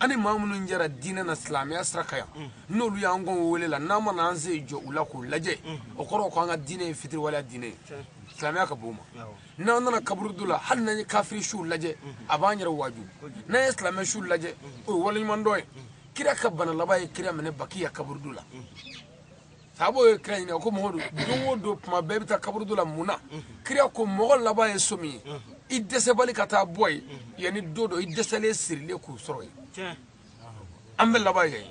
Ani maa minnu jɛra diinɛ na silamɛya sira kan yan n'olu y'an kɔn wele la n'an mana an sen jɔ u la k'u lajɛ o kɔrɔ ko an ka diinɛ ye fitiriwaleya diinɛ ye silamɛya ka bon ma n'an nana kaburudo la hali n'an ye kafiri siw lajɛ a b'an yɛrɛ waaju n'an ye silamɛ siw lajɛ o ye waleɲumandɔn ye kira ka bana laban ye kira minɛ Bakiya kaburudo la sababu ye kira ɲininka ko Mamadu don o don kuma bɛɛ bɛ taa kaburudo la mun na kira ko mɔgɔ laban ye so min ye i dɛsɛbali ka taa bɔ yen yanni don dɔ i dɛsɛlen sirilen k'u sɔrɔ yen an bɛ laban ye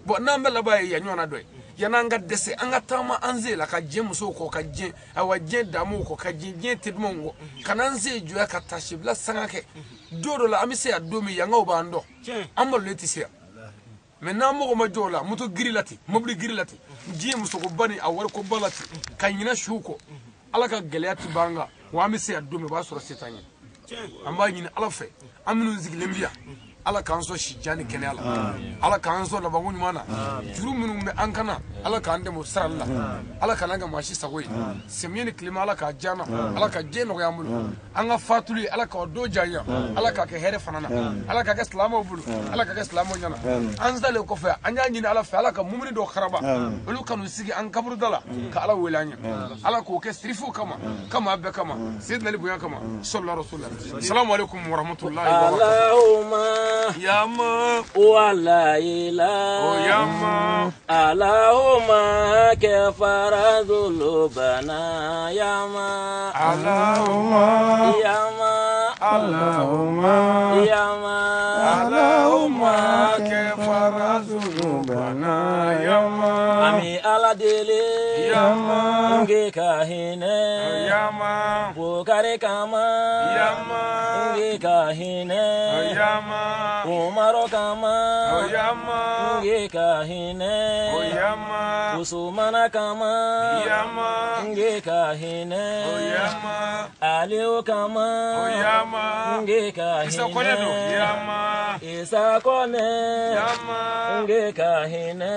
bon n'an bɛ laban ye yan ɲɔgɔnna dɔ ye yan'an ka dɛsɛ an ka taama an sen la ka diɲɛ musow kɔ ka diɲɛ ayiwa diɲɛ damuw kɔ ka diɲɛ diɲɛ telimanw kɔ ka n'an sen jɔya ka taasibila sanga kɛ don dɔ la an bɛ se yan don min yankaw b'an dɔn an malolen tɛ se yan mais n'an mɔgɔ ma jɔ o la moto giri la ten mobili giri la ten diɲɛ musokoba ni a warikoba la ten ka ɲinɛ suw kɔ ala ka gɛlɛya ti ban kan wa an bɛ se yan don min o b'a sɔrɔ se t'an ye an b'a ɲini ala fɛ an minnu sigilen bi yan ala k'an sɔn si jan ni kɛnɛya la ala k'an sɔn labanko ɲuman na juru minnu bɛ an kan na ala k'an dɛmɛ o sarali la ala kana kɛ maa si sago ye samiyɛ ni tilema ala k'a diya an na ala ka diɲɛ nɔgɔya an bolo an ka fatuli ala k'o don diya an ye ala k'a kɛ hɛrɛ fana na ala k'a kɛ silamɛw bolo ala k'a kɛ silamɛw ɲɛna an salen kɔfɛ an y'a ɲini ala fɛ ala ka mumuni dɔw karaba olu ka n'u sigi an kaburuda la ka ala wele an ye ala k'o kɛ sirifuw kama kama bɛɛ kama seydina Ali bonya kama sɔlila rasulila salamu aleykum warahmatulahi wabarakatuh. Yama wala ila yama Allahumma kafara dhulubana yama Allahumma yama Allahumma yama Allahumma kafara dhulubana yama ami ala deli yama nge ka hine yama Bukari kama yama nge ka hine yama Umaro kama yama nge ka hine yama Usumana kama yama nge ka hine yama Aliu kama yama nge ka hine Isa Kone do yama Isa Kone yama nge ka hine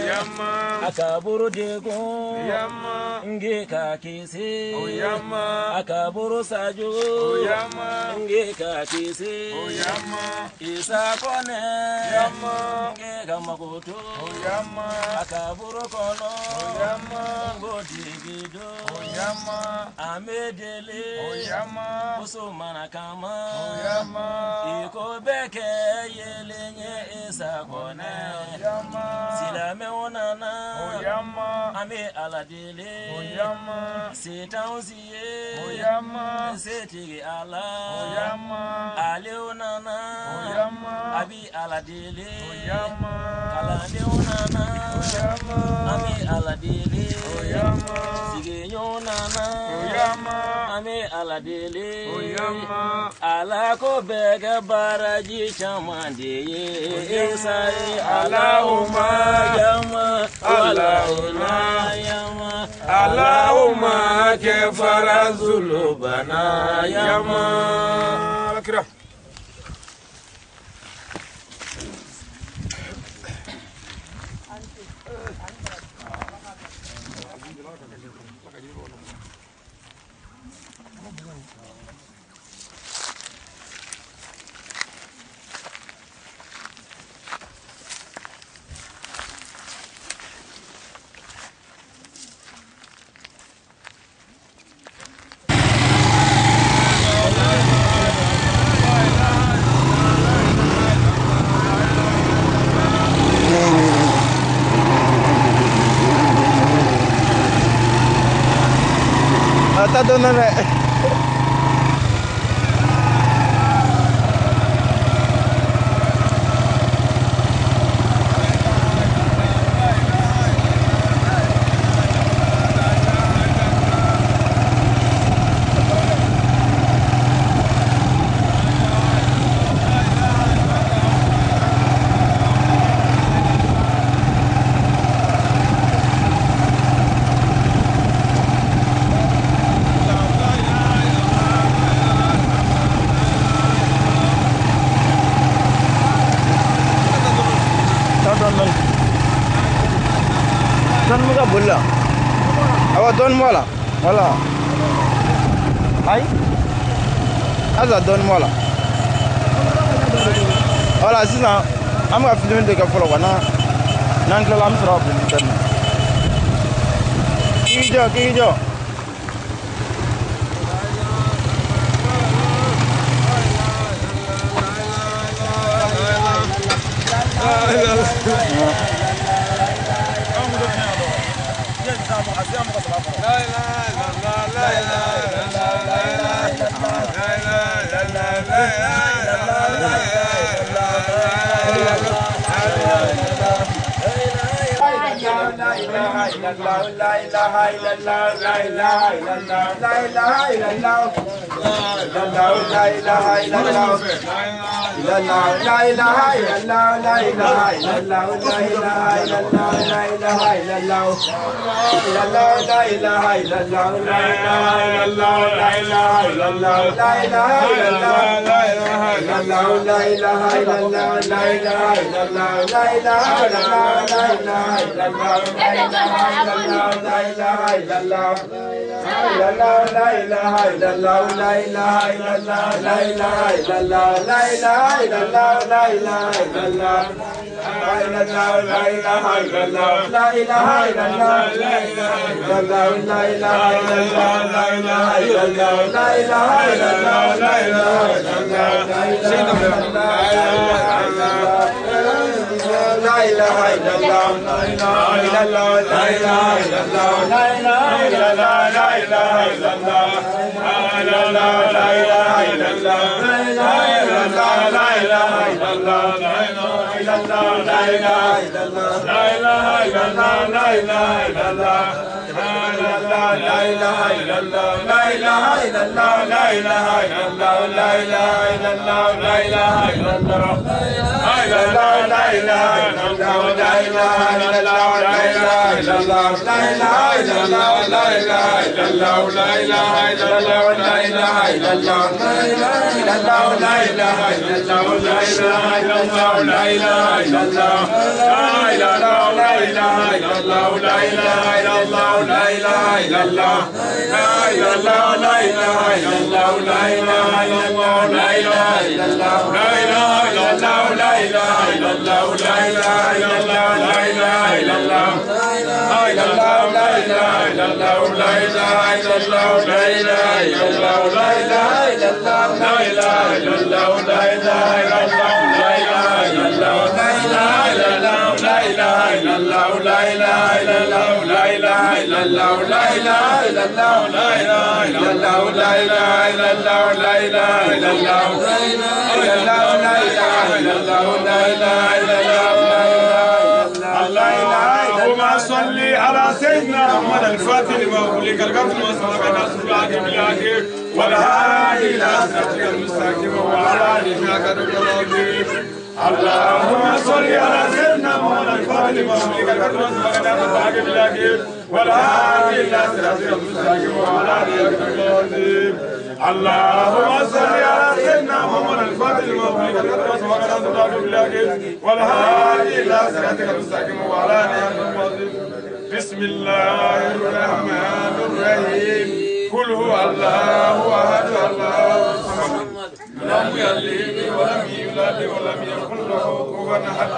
yama Akaburu degun yama nge ka kisi yama Akaburu saju yama nge ka kisi yama Isa Kone yama nge ka makoto yama Akaburu kono yama ngodigido yama Amedele yama Usumana kama yama Iko beke yelenye Isa Kone yama Silamɛw nana yama an bɛ ala deli yama se t'anw si ye yama setigi ala yama Aliw nana yama a bi ala deli yama kalandenw nana yama an bɛ ala deli yama sigiɲɔgɔnw nana yama an bɛ ala deli yama ala ko bɛɛ kɛ baraji caman de ye Isa ye Allahumma yama Allahumma yama Allahumma kafara zulubana yama alakira. Donna Donne-moi là. Voilà. Aïe. Ah, ça, donne-moi là. Voilà, c'est ça. An bɛ ka filmeli de kɛ fɔlɔ wa n'an tilala an bɛ sɔrɔ ka bolili daminɛ. K'i jɔ k'i jɔ. اللهم صل على سيدنا محمد الفاتح لما أغلق القتل وسبق ناصر العاقب الأخير والهادي إلى صراطك المستقيم وعلى آله حق قدره العظيم. اللهم صل على سيدنا محمد الفاتح لما أغلق القتل وسبق ناصر العاقب الأخير والهادي إلى صراطك المستقيم وعلى آله حق قدره العظيم. اللهم صل على سيدنا محمد الفاتح لما أغلق القتل وسبق ناصر العاقب الأخير والهادي إلى صراطك المستقيم وعلى آله حق قدره العظيم. بسم الله الرحمن الرحيم. قل هو الله أحد الله الصمد لم يلد ولم يولد ولم يكن له كفوا أحد.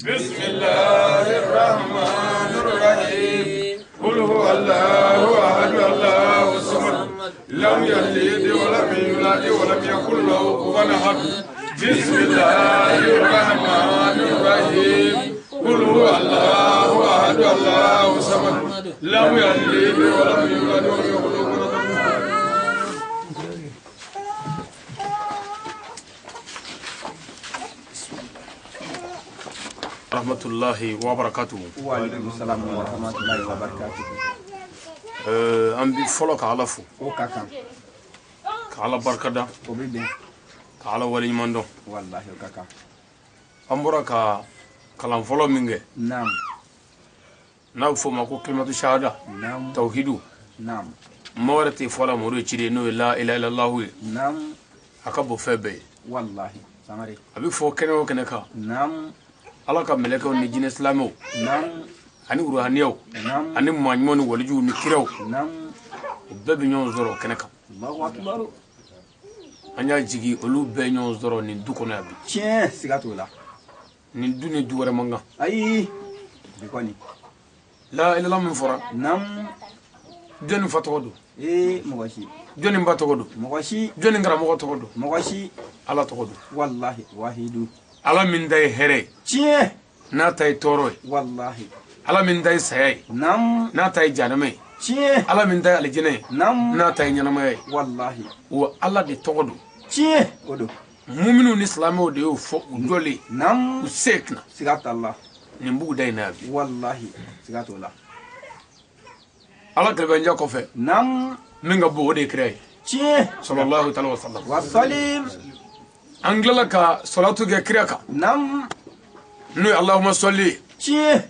بسم الله الرحمن الرحيم. قل هو الله أحد الله الصمد لم يلد ولم يولد ولم يكن له كفوا أحد. بسم الله الرحمن الرحيم. قل هو الله أحد الله الصمد لم يلد ولم يولد ولم يكن له كفوا أحد. Rahmatullahi wa barakatuhu. Wa alaikum salam wa rahmatullahi wa barakatuhu. An bi fɔlɔ ka Ala fo. O ka kan. Ka Ala barikada. O bɛ bɛn. Ka Ala waleɲuman dɔn. Walahi o ka kan. An bɔra ka kalan fɔlɔ min kɛ. Naam. N'a bɛ fɔ o ma ko kalimatu shahada. Naam. Tawhidu. Naam. Maa wɛrɛ tɛ fɔ la mɔgɔ ye ciden n'o ye la ilaha illallahu ye. Naam. A ka bon fɛn bɛɛ ye. Walahi Sangare. A bɛ fɔ kɛnɛ o kɛnɛ kan. Naam. Ala ka mɛlɛkɛw ni jinɛ silamɛw. Naam. Ani ruhaniyaw. Naam. Ani maa ɲumanw ni walijuw ni kiraw. Naam. O bɛɛ bɛ ɲɔgɔn sɔrɔ o kɛnɛ kan. Allahu akbar. An y'a jigi olu bɛɛ ɲɔgɔn sɔrɔ nin du kɔnɔ yan bi. Tiɲɛ siga t'o la. Nin du ni du wɛrɛ man kan. Ayi bi kɔni. La ilaha min fɔra. Naam. Jɔnni fa tɔgɔ don? Ee mɔgɔ si. Jɔnni ba tɔgɔ don? Mɔgɔ si. Jɔnni karamɔgɔ tɔgɔ don? Mɔgɔ si. Ala tɔgɔ don. Walahi wahidu. Ala min ta ye hɛrɛ ye. Tiɲɛ. N'a ta ye tɔɔrɔ ye. Walahi. Ala min ta ye saya ye. Naam. N'a ta ye jahanama ye. Tiɲɛ. Ala min ta ye alijinɛ ye. Naam. N'a ta ye ɲɛnamaya ye. Walahi. Wa Ala de tɔgɔ don. Tiɲɛ o don. Muminu ni silamɛw de y'o fɔ u jɔlen. Naam. U se kunna. Siga t'a la. Nin buguda in na yan bi. Walahi siga t'o la. Ala kɛlɛbɛnja kɔfɛ. Naam. Min ka bon o de ye kira ye. Tiɲɛ. Sallallahu taala wa sallam. Wa salim. An tilala ka salatu kɛ kira kan. Naam. N'o ye Allahumma sɔli. Tiɲɛ.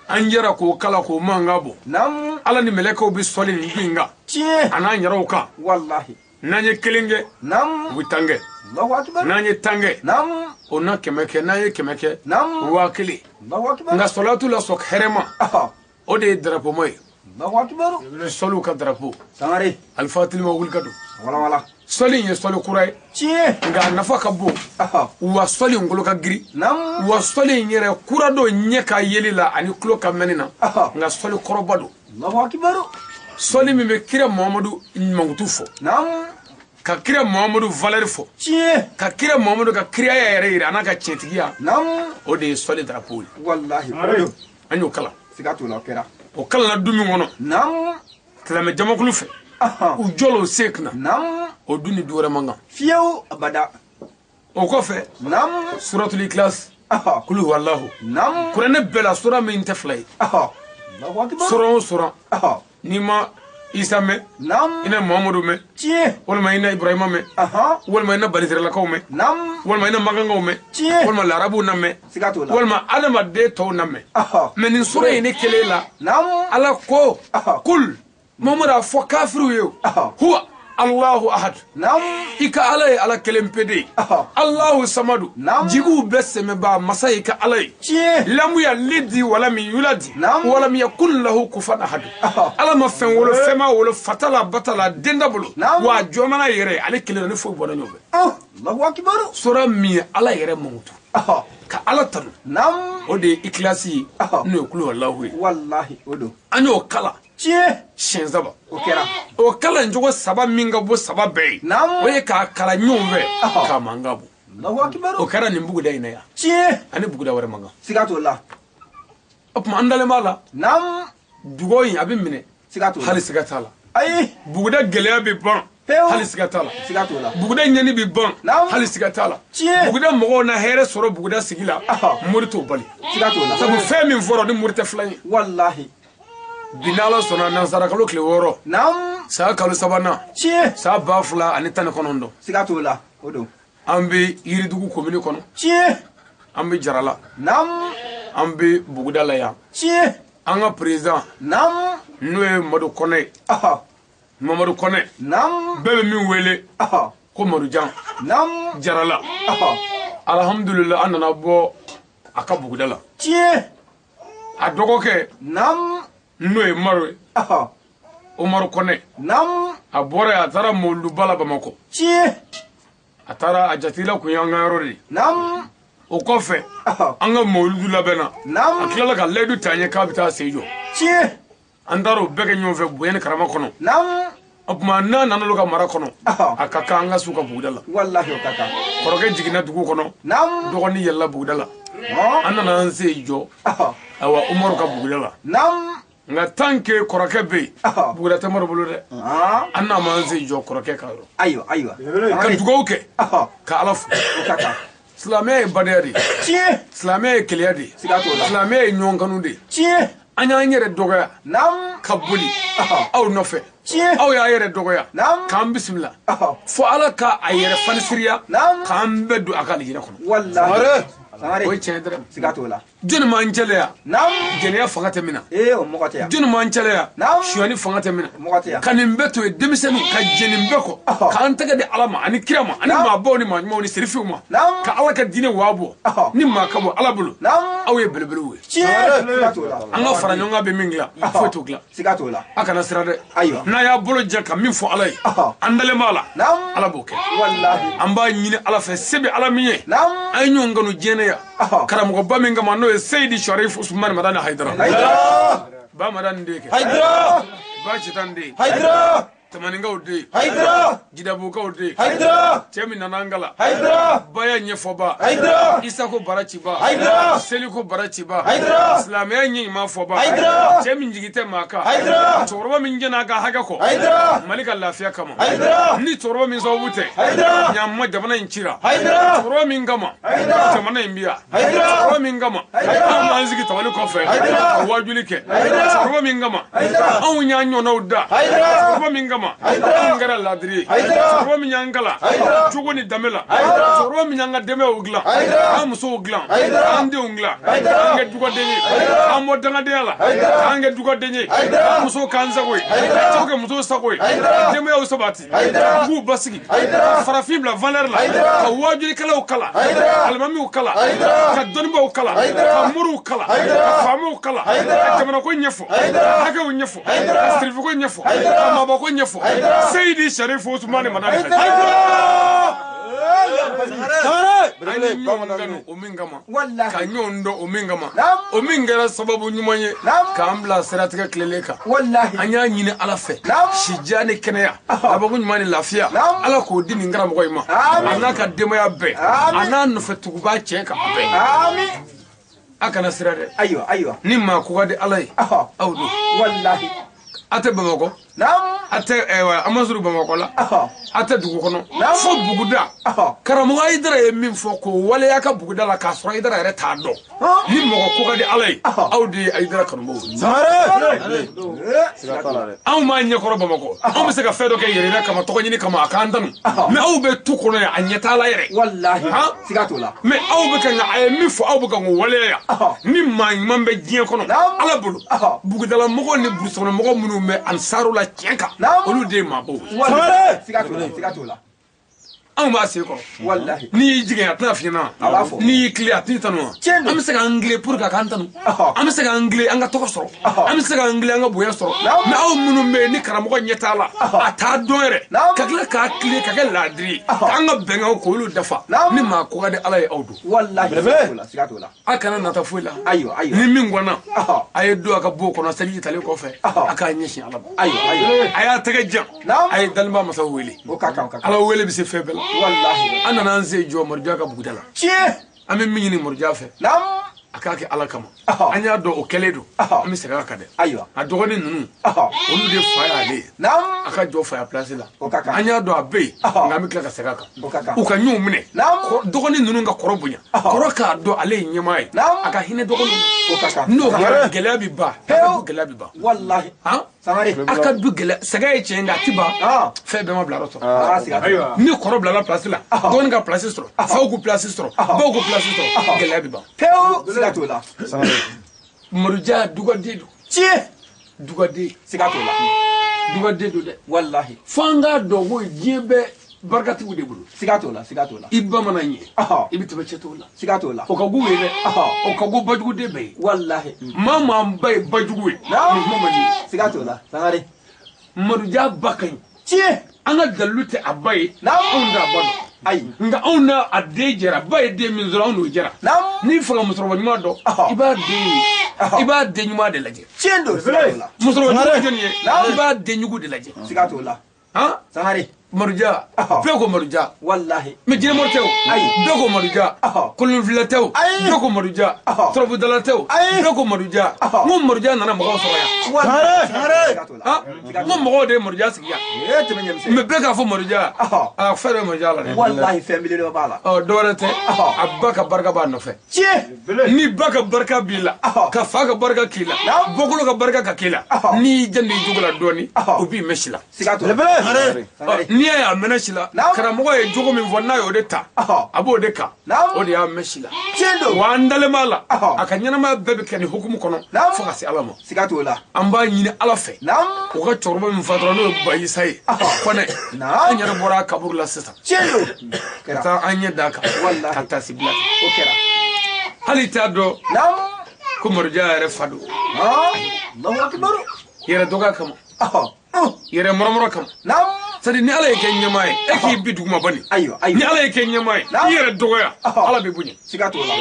An jɛra k'o kala k'o mankan bɔ. Naam. Ala ni mɛlɛkɛw bɛ sɔli nin du in kan. Tiɲɛ. A n'an yɛrɛw kan. Walahi. N'an ye kelen kɛ. Naam. U bɛ tan kɛ. Allahu akbar. N'an ye tan kɛ. Naam. O na 100 kɛ, n'an ye 100 kɛ. Naam. 1000. Allahu akbar. Nka sɔlatu la sɔn hɛrɛma. O de ye darapoma ye. Allahu akbar. Sɔliw ka darapo. Sangare. Alifatili ma wuli ka don. Wala wala. Sɔli in ye sɔli kura ye. Tiɲɛ. Nka a nafa ka bon. Wa sɔli in kolo ka girin. Naam. Wa sɔli in yɛrɛ kura don ɲɛ ka yeli la ani tulo ka mɛnni na. Nka sɔli kɔrɔba don. Allahu akbar. Sɔli min bɛ kira Muhamadu mankutu fɔ. Naam. Ka kira Muhamadu valeur fɔ. Tiɲɛ. Ka kira Muhamadu ka kiraya yɛrɛ yira a n'a ka tiɲɛtigiya. Naam. O de ye sɔli drapeau ye. Walahi. An y'o kalan. Siga t'o la o kɛra. O kalanna du min kɔnɔ. Naam. Silamɛ jamakulu fɛ. U jɔla o se kunna. Naam. O du ni du wɛrɛ man kan. Fiyewu abada. O kɔfɛ. Naam. Suratul Ikhlas. Kulu huwallahu. Naam. Kuranɛ bɛɛ la sura min tɛ fila ye. Allahu akbar. Sura o sura. N'i ma Isa mɛn. Naam. I na Muhamadu mɛn. Tiɲɛ. Walima i na Ibrahima mɛn. Walima i na Banisiralakaw mɛn. Naam. Walima i na Makankaw mɛn. Tiɲɛ. Walima Larabuw na mɛn. Siga t'o la. Walima adamaden tɔw na mɛn. Mɛ nin sura in ne kelen la. Naam. Ala ko. Kul. Mamadu a fɔ kafiriw ye o. Huwa Allahu ahad. Naam. I ka Ala ye Ala kelen pe de ye. Allahu samadu. Naam. Jigiw bɛɛ sɛmɛba masa ye ka Ala ye. Tiɲɛ. Lamu yalidi wala min yuladi. Naam. Wala min yakun lahu kufuwan ahad. Ala ma fɛn wolo fɛn ma wolo fata la bata la den da bolo. Naam. Wa jɔmana yɛrɛ ale kelen na ni foyi bɔra ɲɔgɔn fɛ. Allahu akbar. Sura min ye Ala yɛrɛ mankutu. Ka Ala tanu. Naam. O de ye ikilasi ye. N'o ye kulu walahu ye. Walahi o don. An y'o kalan. Tiɲɛ. Siɲɛ 3. O kɛra. O kalan cogo 3 min ka bɔ 3 bɛɛ ye. Naam. O ye k'a kalan ɲɔgɔn fɛ. K'a mankan bɔ. Allahu akbar. O kɛra nin buguda in na yan. Tiɲɛ. Ani buguda wɛrɛ man kan. Siga t'o la. O tuma an dalen b'a la. Naam. Dugawu in a bɛ minɛ. Siga t'o la. Hali siga t'a la. Ayi. Buguda gɛlɛya bɛ ban. Pewu. Hali siga t'a la. Siga t'o la. Buguda ɲɛni bɛ ban. Naam. Hali siga t'a la. Tiɲɛ. Buguda mɔgɔw na hɛrɛ sɔrɔ buguda sigi la. Mori t'o bali. Siga t'o la. Sabu fɛn min fɔra o ni mori tɛ filan ye. Walahi. Bi n'Ala sɔnna nansara kalo tile 6. Naam. San kalo 3nan. Tiɲɛ. San 2019. Siga t'o la o don. An bɛ Yiridugu komini kɔnɔ. Tiɲɛ. An bɛ Jarala. Naam. An bɛ buguda la yan. Tiɲɛ. An ka président. Naam. N'o ye Madu Kɔnɛ ye. Mamadu Kɔnɛ. Naam. Bɛɛ bɛ min wele. Ko Madujan. Naam. Jarala. Alhamdulillah an nana bɔ a ka buguda la. Tiɲɛ. A dɔgɔkɛ. Naam. N'o ye Umaru ye. Umaru Kɔnɛ. Naam. A bɔra yen a taara Mawuluduba la Bamakɔ. Tiɲɛ. A taara a jatigila kun y'an ka yɔrɔ de ye. Naam. O kɔfɛ. An ka Mawuludu labɛnna. Naam. A tilala ka layidu ta an ye k'a bɛ taa sen jɔ. Tiɲɛ. An taara o bɛɛ kɛ ɲɔgɔn fɛ bonya ni karama kɔnɔ. Naam. O tuma n'a nana olu ka mara kɔnɔ. A ka kan an ka s'u ka buguda la. Walahi o ka kan. Kɔrɔkɛ jiginna dugu kɔnɔ. Naam. Dɔgɔnin yɛlɛla buguda la. An nana an sen jɔ. Ayiwa Umaru ka buguda la. Naam. Nka tant que kɔrɔkɛ bɛ yen. Buguda tɛ Umaru bolo dɛ. An n'a m'an sen jɔ kɔrɔkɛ ka yɔrɔ. Ayiwa ayiwa. Ka dugawu kɛ. Ka Ala fo. O ka kan. Silamɛya ye badenya de ye. Tiɲɛ. Silamɛya ye kelenya de ye. Siga t'o la. Silamɛya ye ɲɔgɔn kanu de ye. Tiɲɛ. An y'an yɛrɛ dɔgɔya. Naam. Ka boli. Aw nɔfɛ. Tiɲɛ. Aw y'a yɛrɛ dɔgɔya. Naam. K'an bisimila. Fo Ala ka a yɛrɛ fanisiriya. Naam. K'an bɛɛ don a ka alijinɛ kɔnɔ. Walahi. Sangare. O ye tiɲɛ ye dɛ. Siga t'o la. Jɔnni m'an jɛlɛya. Naam. Jɛnɛya fanga tɛ min na. Ee o mɔgɔ tɛ yan. Jɔnni m'an jɛlɛya. Naam. Sonyani fanga tɛ min na. Mɔgɔ tɛ yan. Ka nin bɛɛ to yen denmisɛnninw ka jɛ nin bɛɛ kɔ. K'an tɛgɛ di Ala ma ani kira ma ani maabaw ni maa ɲumanw ni serifiw ma. Naam. Ka Ala ka diinɛ waa bɔ. Ɔhɔ. Ni maa ka bɔ Ala bolo. Naam. Aw ye belebelew ye. An ka fara ɲɔgɔn kan bɛ min dilan foyi t'o dilan. Siga t'o la. A kana siran dɛ. Ayiwa. N'a y'a bolo jɛ ka min fɔ Ala ye. An dalen b'a la. Ala b'o kɛ. Walahi. An b'a ɲini Ala fɛ se bɛ Ala min ye. An ye ɲɔgɔn kanu diɲɛ yan. Karamɔgɔba min kama n'o ye Seyidi Sharif Usumani Madani Hayidara. Hayidara. Ba Madani den kɛ. Hayidara. Ba Citan den. Hayidara. Tamaninkaw den. Hayidara. Jidabukaw den. Hayidara. Cɛ min nana an kala. Hayidara. Baya ɲɛfɔba. Hayidara. Isa ko bara ciba. Hayidara. Seliko bara ciba. Hayidara. Silamɛya ɲɛ ɲuman fɔba. Hayidara. Cɛ min jigi tɛ maa kan. Hayidara. Cɛkɔrɔba min jɛn'a ka hakɛ kɔ. Hayidara. Mali ka lafiya kama. Hayidara. Ni cɛkɔrɔba min sababu tɛ. Hayidara. Ɲama jamana in cira. Hayidara. Cɛkɔrɔba min kama. Hayidara. Jamana in bi yan. Hayidara. Cɛkɔrɔba min kama. Hayidara. Anw b'an sigi tabali kɔfɛ. Hayidara. Ka wajuli kɛ. Hayidara. Cɛkɔrɔba min kama. Hayidara. Anw y'an ɲɔgɔnnaw da. Hayidara. Cɛkɔrɔba min kama. Hayidara. Anw kɛra laadiri ye. Hayidara. Cɛkɔrɔba min y'an kalan. Hayidara. Cogo ni danbe la. Hayidara. Cɛkɔrɔba min y'an ka denbayaw dilan. Hayidara. An musow dilan. Hayidara. An denw dilan. Hayidara. An kɛ dugaden ye. Hayidara. An bɔ dangadenya la. Hayidara. An kɛ dugaden ye. Hayidara. An musow k'an sago ye. Hayidara. Cɛw kɛ musow sago ye. Hayidara. Denbayaw sabati. Hayidara. K'u basigi. Hayidara. Ka farafin bila valeur la. Hayidara. Ka wajulikɛlaw kalan. Hayidara. Alimamiw kalan. Hayidara. Ka dɔnnibaaw kalan. Hayidara. Ka moriw kalan. Hayidara. Ka faamaw kalan. Hayidara. Ka jamanako ɲɛfɔ. Hayidara. Ka hakɛw ɲɛfɔ. Hayidara. Ka sirifiko ɲɛfɔ. Hayidara. Ka maabako ɲɛfɔ. Hayidara. Seyidi Sharif Usumani Madani Hayidara. Hayidara. An ye ɲɔgɔn kanu o min kama. Walahi. Ka ɲɔgɔn dɔn o min kama. Naam. O min kɛra sababu ɲuman ye. Naam. K'an bila siratigɛ tilelen kan. Walahi. An y'a ɲini Ala fɛ. Naam. Sidiya ni kɛnɛya. Labanko ɲuman ni lafiya. Naam. Ala k'o di nin karamɔgɔ in ma. Amiin. A n'a ka denbaya bɛɛ. Amiin. A n'a nɔfɛ tuguba cɛ kan bɛɛ. Amin. A kana siran dɛ. Ayiwa ayiwa. Ni maa ko ka di Ala ye. Aw don. Walahi. A tɛ Bamakɔ. Naam. A tɛ an ma surun Bamakɔ la. A tɛ dugu kɔnɔ. Naam. Fo buguda. Karamɔgɔ Hayidara ye min fɔ k'o waleya ka buguda la k'a sɔrɔ Hayidara yɛrɛ t'a dɔn. Ni mɔgɔ ko ka di Ala ye. Aw de ye Hayidara kanubaw ye. Anw b'a ɲɛkɔrɔ Bamakɔ. Anw bɛ se ka fɛn dɔ kɛ yɛrɛ kama tɔgɔ ɲini kama a k'an tanu. Mais aw bɛ tu kɔnɔ yan a ɲɛ t'a la yɛrɛ. Walahi. Han? Siga t'o la. Mais aw bɛ ka a ye min fɔ aw bɛ ka k'o waleya yan. Ni maa ɲuman bɛ diɲɛ kɔnɔ. Naam. Ala bolo. Bugudala mɔgɔw ni burusukɔnɔmɔgɔ minnu bɛ ansaru la tiɲɛ kan. Naam. Olu de ye maabaw ye. Walahi. Siga t'o la. Siga t'o la. Anw b'a sen kɔrɔ. Walahi. N'i y'i jigin a tɛna f'i ɲɛna. A b'a fɔ. N'i y'i tilen a t'i tanu wa. Tiɲɛ don. An bɛ se k'an tilen pour que a k'an tanu. An bɛ se k'an tilen an ka tɔgɔ sɔrɔ. An bɛ se k'an tilen an ka bonya sɔrɔ. Naam. Mais aw minnu bɛ yen ni karamɔgɔ ɲɛ t'a la. A t'a dɔn yɛrɛ. Naam. Ka tila k'a tilen ka kɛ laadiri ye. K'an ka bɛnkanw k'olu dafa. Naam. Ni maa ko ka di Ala ye aw don. Walahi. Siga t'o la. Siga t'o la. A kana nata foyi la. Ayiwa ayiwa. Ni min gwanna. Ɔhɔ. A ye don a ka bon kɔnɔ seliji talen kɔfɛ. Ɔhɔ. A k'a ɲɛsin Ala ma. Ayiwa ayiwa. A y'a tɛgɛ jan. Naam. A ye daliba masaw wele. O ka kan o ka kan. Ala wele bɛ se fɛn bɛɛ la. Walahi. An nana an sen jɔ Moridiya ka buguda la. Tiɲɛ. An bɛ min ɲini Moridiya fɛ. Naam. A k'a kɛ Ala kama. Ɔhɔ. An y'a dɔn o kɛlen don. Ɔhɔ. An bɛ segin a kan dɛ. Ayiwa. A dɔgɔnin ninnu. Ɔhɔ. Olu de fa y'ale ye. Naam. A ka jɔ fa ya place la. O ka kan. An y'a dɔn a bɛ yen. Ɔhɔ. Nka an bɛ tila ka segin a kan. O ka kan. U ka ɲɔgɔn minɛ. Naam. Dɔgɔnin ninnu ka kɔrɔ bonya. Ɔhɔ. Kɔrɔ k'a dɔn ale ye ɲɛmaa ye. Naam. A ka hinɛ dɔgɔninw na. O ka kan. N'o kɛra gɛlɛya bɛ ban. A ka du gɛlɛya bɛ ban. Walahi. Han? Sangare. A ka du gɛlɛya sɛgɛn ye tiɲɛ ye nka a ti ban. Ah. Fɛn bɛɛ ma bila yɔrɔ sɔrɔ. Ah, siga t'o la. Ni kɔrɔ bilala place la. Dɔgɔnin ka place sɔrɔ. Faw k'u place sɔrɔ. Baw k'u place sɔrɔ. Gɛlɛya bɛ ban. Pewu. Siga t'o la. Moridiya dugaden don. Tiɲɛ. Dugaden. Siga t'o la. Dugaden don dɛ. Walahi. Fo an k'a dɔn ko diɲɛ bɛ barikatigiw de bolo. Siga t'o la. Siga t'o la. I ba mana ɲɛ. Ɔhɔ. I bɛ tɛmɛ cɛ tɔw la. Siga t'o la. O ka go ye dɛ. Ɔhɔ. O ka go bajuguden bɛɛ ye. Walahi. Maa maa ba ye bajugu ye. Naam. Nin kuma man di ye. Siga t'o la. Sangare. Moridiya ba ka ɲi. Tiɲɛ. An ka dalilu tɛ a ba ye. Naam. Anw t'a ba dɔn. Ayi. Nka anw n'a a den jɛra. Ba ye den min sɔrɔ anw n'o jɛra. Naam. N'i fɛ ka musokɔrɔba ɲuman dɔn. Ɔhɔ. I b'a den ye. Ɔhɔ. I b'a den ɲuman de lajɛ. Tiɲɛ don. Siga t'o la. Musokɔrɔba ɲuman jɔnni ye. Naam. I b'a den jugu de lajɛ. Siga t'o la. Han? Sangare. Moridiya. Ɔhɔ. Bɛɛ ko Moridiya. Walahi. Mais jinɛmɔri tɛ o. Ayi. Bɛɛ ko Moridiya. Ɔhɔ. Kolonfila tɛ o. Ayi. Bɛɛ ko Moridiya. Ɔhɔ. Turabudala tɛ o. Ayi. Bɛɛ ko Moridiya. Ɔhɔ. N ko Moridiya nana mɔgɔw sɔrɔ yan. Walahi. Siga t'o la. Han? N ko mɔgɔw de ye Moridiya sigi yan. Ee tɛmɛ ɲɛmisɛn. Mais bɛɛ k'a fɔ Moridiya. Ɔhɔ. Aa fɛn dɔ ye Moridiya la dɛ. Walahi fɛn belebeleba b'a la. Ɔ dɔwɛrɛ tɛ. Ɔhɔ. A ba ka barika b'a nɔfɛ. Tiɲɛ. Ni ba ka barika b'i la. Ɔhɔ. Ka fa ka barika k'i la. Naam. Bɔkolo ka barika ka k'i la. Ɔhɔ. N'i y'i janto i jogo la dɔɔni. Ɔhɔ. O b'i mɛn si la. Siga t'o la. Sangare. N'i y'a ye a mɛnna si la. Naam. Karamɔgɔ ye jogo min fɔ n'a y'o de ta. Ɔhɔ. A b'o de kan. Naam. O de y'a mɛn si la. Tiɲɛ don. Wa an dalen b'a la. Ɔhɔ. A ka ɲɛnamaya bɛɛ bɛ kɛ nin hukumu kɔnɔ. Naam. Fo ka se Ala ma. Siga t'o la. An b'a ɲini Ala fɛ. Naam. U ka cɛkɔrɔba min fatura n'o ye Bayisa ye. Ɔhɔ. Kɔnɛ. Naam. An yɛrɛ bɔra a kaburu la sisan. Tiɲɛ don. Ka Kɛra. taa an ɲɛ d'a kan. Walahi. Ka taasi bila kɛ. O kɛra. Hali t'a dɔn ko Marujan yɛrɛ fa don. Allahu akbar. Yɛrɛ dɔgɔya kama. Yɛrɛ mɔrɔmɔrɔ kama. C'est-à-dire ni Ala ye kɛ ɲɛmaa ye, e k'i bi duguma bani. Ayiwa, ayiwa. Ni Ala ye kɛ ɲɛmaa ye, i yɛrɛ dɔgɔya, Ala b'i bonya. Siga t'o la.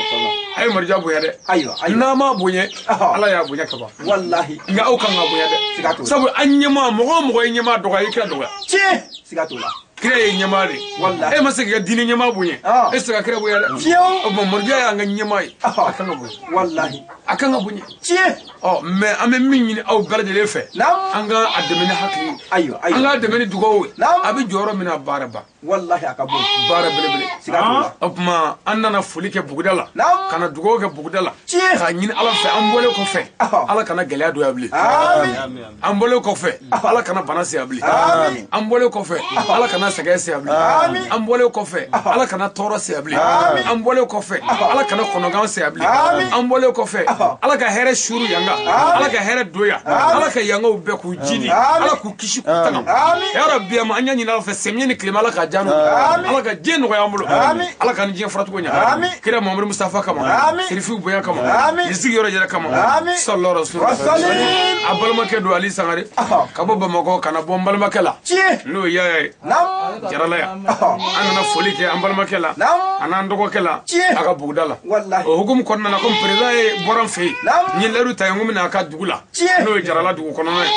A ye Marujan bonya dɛ. Ayiwa, ayiwa. N'a m'a bonya, Ala y'a bonya ka ban. Wallahi. Nka aw kan ka bonya dɛ. Siga t'o la. Sabu an ɲɛmaa, mɔgɔ o mɔgɔ ye ɲɛmaa dɔgɔya, i kira dɔgɔya. Tiɲɛ. Siga t'o la. Kira ye ɲɛmaa de. Wallahi. E ma se k'i ka diinɛ ɲɛmaa bonya. E tɛ se ka kira bonya dɛ. Fiyewu. O tuma Marujan y'an ka ɲɛmaa ye. A kan ka bonya. Wallahi. A kan ka bonya. Tiɲɛ. Ɔ mais an bɛ min ɲini aw bɛɛ lajɛlen fɛ. Naam. An ka a dɛmɛ ni hakili ye. Ayiwa, ayiwa. An k'a dɛmɛ ni dugawu ye. Naam. A bɛ jɔyɔrɔ min na baara ba. Wallahi a ka bon. Baara belebele. Siga t'o la. O tuma an nana foli kɛ buguda la. Naam. Ka na dugawu kɛ buguda la. Tiɲɛ. K'a ɲini Ala fɛ an bɔlen kɔfɛ. Ala kana gɛlɛya don yan bilen. Amin. An bɔlen kɔfɛ. Ala kana bana se yan bilen. Amin. An bɔlen kɔfɛ. Ala kana sɛgɛn se yan bilen. Amin. An bɔlen kɔfɛ. Ala kana tɔɔrɔ se yan bilen. Amin. An bɔlen kɔfɛ. Ala kana kɔnɔgan se yan bilen. Amin. An bɔlen kɔfɛ. Ala ka hɛrɛ suru yan kan. Ala ka hɛrɛ don yan. Ala ka yangaw bɛɛ k'u jidi. Ala k'u kisi k'u tanga. Ya Rabbi ama an y'a ɲini Ala fɛ samiya ni tilema Ala ka diya n'u ye. Ala ka diɲɛ nɔgɔya an bolo. Ala ka ni diɲɛ furacogo ɲɛ. Kira Muhamadu Mustafa kama. Sirifiw bonya kama. Ni sigiyɔrɔ yɛrɛ kama. Sallallahu alaihi wasallam. A balimakɛ don Ali Sangare. Ka bɔ Bamakɔ ka na bɔ n balimakɛ la. N'o ye Yaya ye. Jarala yan. An nana foli kɛ an balimakɛ la. A n'an dɔgɔkɛ la. A ka buguda la. O hukumu kɔnɔna na komi président ye bɔra n fɛ yen. N ye layidu ta ye n ko n bɛna a ka dugu la. N'o ye Jarala dugu kɔnɔna ye.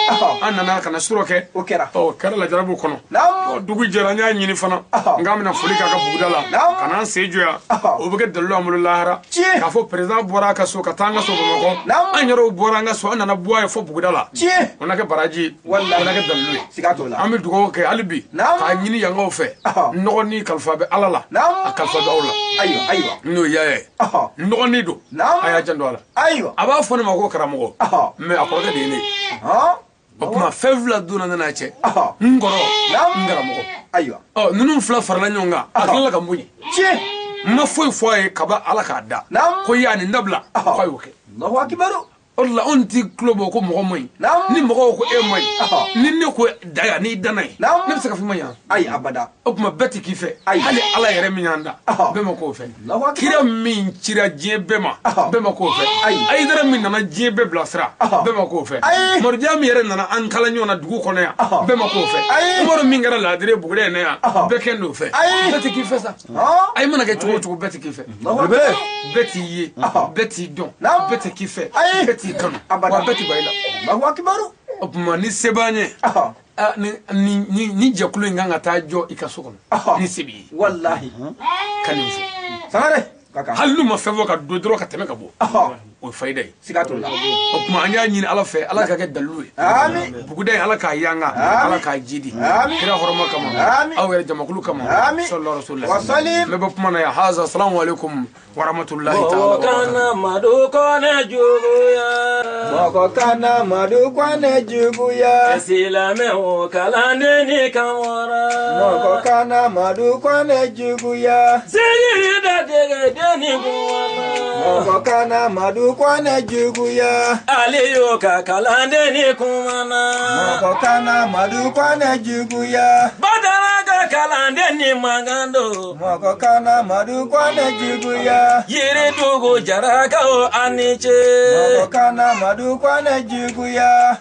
An nana ka na suro kɛ. O kɛra. Ɔ kɛra lajarabu kɔnɔ. Ɔ dugu jɛra n y'a ɲini fana. N k'an bɛna foli k'a ka buguda la. Ka n'an sen jɔ yan. O bɛ kɛ dalilu an bolo lahara. K'a fɔ président bɔra a ka so ka taa an ka so Bamakɔ. An yɛrɛw bɔra an ka so an nana bɔ a ye fo buguda la. O na kɛ baraji. O na kɛ dalilu ye. An bɛ dugawu kɛ hali bi. K'a ɲini yangaw fɛ. Nɔgɔ ni kalifa bɛ Ala la. A kalifa bɛ aw la. Ayiwa, ayiwa. N'o ye Yaya ye. Nɔgɔnin don. A y'a janto a la. Ayiwa. A b'a fɔ ne ma ko karamɔgɔ. Mais a kɔrɔkɛ de ye ne ye. O tuma fɛn fila donna ne n'a cɛ. N kɔrɔ, n karamɔgɔ. Ayiwa. Ɔ ninnu fila farala ɲɔgɔn kan. A tilala ka n bonya. Tiɲɛ. N ma foyi fɔ a ye kaba Ala k'a da. Ko i y'a nin dabila. K'a y'o kɛ. Allahu akbar. O de la anw ti tulo bɔ ko mɔgɔ man ɲi. Ni mɔgɔw ko e man ɲi. Ni ne ko da yan n'i danna ye. Ne bɛ se ka fɔ i ma ɲi. Ayi abada. O tuma bɛɛ ti k'i fɛ. Hali Ala yɛrɛ min y'an da. Bɛɛ ma k'o fɛ. Kira min cira diɲɛ bɛɛ ma. Bɛɛ ma k'o fɛ. Ayidara min nana diɲɛ bɛɛ bilasira. Bɛɛ ma k'o fɛ. Marujan min yɛrɛ nana an kala ɲɔgɔn na dugu kɔnɔ yan. Bɛɛ ma k'o fɛ. Umaru min kɛra laadiri ye Bugudɛ in na yan. Bɛɛ kɛn d'o fɛ. Bɛɛ ti k'i fɛ sa. Ayi mana kɛ cogo o cogo bɛɛ ti k'i fɛ. Bɛɛ t'i ye. Bɛɛ t'i dɔn. Bɛɛ ti k'i fɛ. Bɛɛ t'i kanu. Wa bɛɛ ti ban i la. O tuma ni se b'an ye. Ni jɛkulu in kan ka taa jɔ i ka so kɔnɔ. Ni se b'i ye. Wallahi. Ka nin fɔ. Sangare. Hali n'u ma fɛn fɔ ka don dɔrɔn ka tɛmɛ ka bɔ. O ye fayida ye. Siga t'o la. O tuma an y'a ɲini Ala fɛ Ala ka kɛ dalilu ye. Amin. Buguda in Ala k'a yanga. Ala k'a jidi. Amin. Kira hɔrɔma kama. Amin. Aw yɛrɛ jamakulu kama. Amin. Sallallahu alaihi wasallam. Wa salim. N bɛ bɔ kuma na yan. Haza salamu alaikum wa rahmatullahi ta'ala wa Mɔgɔ barakatuh. kana Madu Kɔnɛ juguya. Mɔgɔ kana Madu Kɔnɛ juguya. Silamɛw kalanden ni kan wɔrɔ. Mɔgɔ kana Madu Kɔnɛ juguya. Sigiri da dege den ni kun na. Mɔgɔ kana Madu Kɔnɛ juguya. Aliyu ka kalanden ni kun na. Mɔgɔ kana Madu Kɔnɛ juguya. Badara ka kalanden ni mankan don. Mɔgɔ kana Madu Kɔnɛ juguya. Yiridugu jarakaw a ni ce. Mɔgɔ kana Madu Kɔnɛ juguya.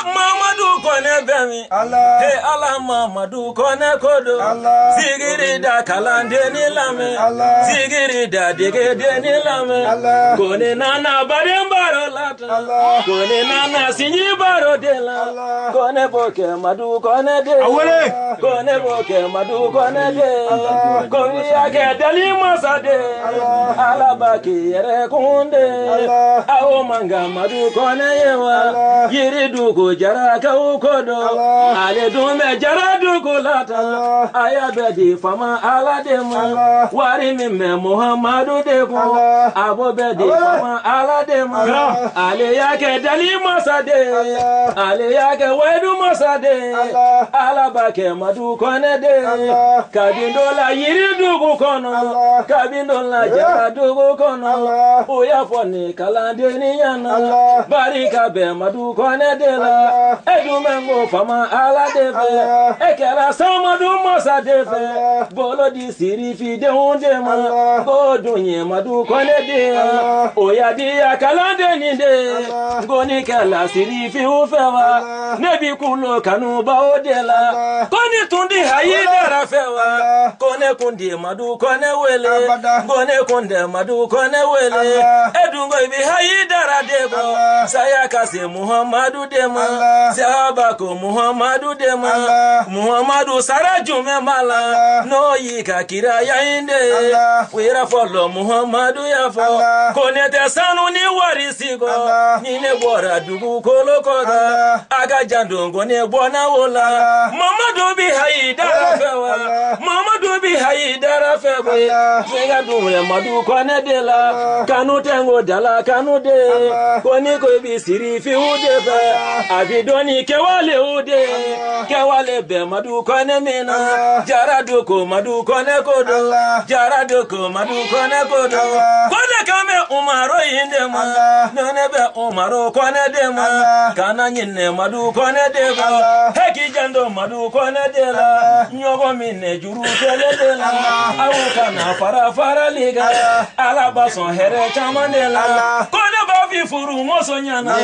Mamadu Kɔnɛ bɛ min. Ala. He Ala Mamadu Kɔnɛ ko don. Ala. Sigiri da kalanden ni lamɛn. Ala. Sigiri da degeden ni lamɛn. Ala. Kone nana baden baro la tan. Ala. Kone nana sinji baro de la. Ala. Kone b'o kɛ Madu Kɔnɛ de. Awele. Kone b'o kɛ Madu Kɔnɛ de. Ala. Komi y'a kɛ dali masa de. Ala. Ala b'a k'i yɛrɛ kun de. Ala. Aw man ka Madu Kɔnɛ ye wa. Ala. Yiridugu jarakaw ko don. Ala. Ale dun bɛ jaradugu la tan. Ala. A y'a bɛɛ di faama Ala de ma. Ala. Wari min bɛ Muhamadu de kun. Ala. A b'o bɛɛ di Ala. faama Ala de ma. Ala. Ale y'a kɛ dali masa de ye, ale y'a kɛ wɛdu masa de ye, Ala b'a kɛ Madu Kɔnɛ de ye. Kabini dɔ la yiri dugu kɔnɔ, kabini dɔ la jara dugu kɔnɔ, o y'a fɔ ne kalandenni ɲɛna, barika bɛ Madu Kɔnɛ de la. E dun bɛ n ko fama Ala de fɛ, e kɛra Samadu masa de fɛ, bolo di sirifidenw de ma, k'o dun ye Madu Kɔnɛ de ye. O y'a di a kalandenni de ye, ko ni kɛla sirifiw fɛ wa, ne bi kulo kanubaw de la. Ko ni tun di Hayidara fɛ wa, ko ne kun di Madu Kɔnɛ wele, ko ne kun tɛ Madu Kɔnɛ wele. E dun ko i bi Hayidara de kɔ, saya ka se Muhamadu de ma, sahaba ko Muhamadu de ma, Muhamadu sara jumɛn b'a la, n'o y'i ka kiraya in de ye. O yɛrɛ fɔlɔ Muhamadu y'a fɔ, ko ne tɛ sanu ni wari si kɔ, ni ne bɔra dugukolo kɔ kan, a ka janto ko ne bɔnna o la. Mamadu bi Hayidara fɛ wa, Mamadu bi Hayidara fɛ koyi, ne ka dun bɛ Madu Kɔnɛ de la, kanu tɛ n ko dala kanu de, ko ni ko i bi sirifiw de fɛ, a bi dɔn ni kɛwalew de, kɛwale bɛ Madu Kɔnɛ min na, jara do ko Madu Kɔnɛ ko don, jara do ko Madu Kɔnɛ ko don, ko ne kan bɛ Umaro in de ma, ne bɛ Umaro Kɔnɛ de ma, kana ɲinɛ Madu Kɔnɛ de kɔ, he k'i janto Madu Kɔnɛ de la, ɲɔgɔn minɛ juru kelen de la, aw kana fara farali kan, Ala b'a sɔn hɛrɛ caman de la. Ko ne b'a fi furu muso ɲɛna,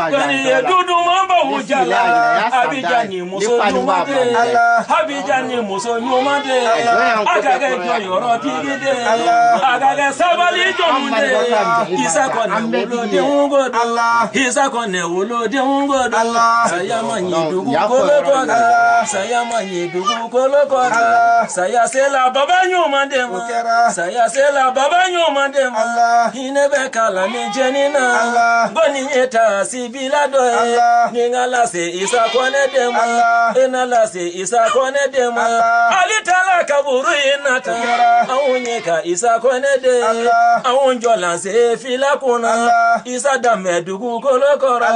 ko nin ye du duman baw jala, Abidjan ni muso ɲuman de, Abidjan ni muso ɲuman de, a ka kɛ jɔyɔrɔtigi de, a ka kɛ sabali jɔnw de, Isa Kɔnɛ wolodenw ko don, Isa Kɔnɛ wolodenw ko don, saya ma ɲi dugukolo kɔ kan, saya ma ɲi dugukolo kɔ kan, saya sela baba ɲuman de ma, saya sela baba ɲuman de ma, hinɛ bɛ kalan ni jɛni na, ko nin ye taasibila dɔ ye, ni n ka lase Isa Kɔnɛ de ma, e na lase Isa Kɔnɛ de ma, ale taara kaburu in na tan, anw ye ka Isa Kɔnɛ de ye, anw jɔlan se fila kunna, Isa danbɛ dugukolo kɔrɔ,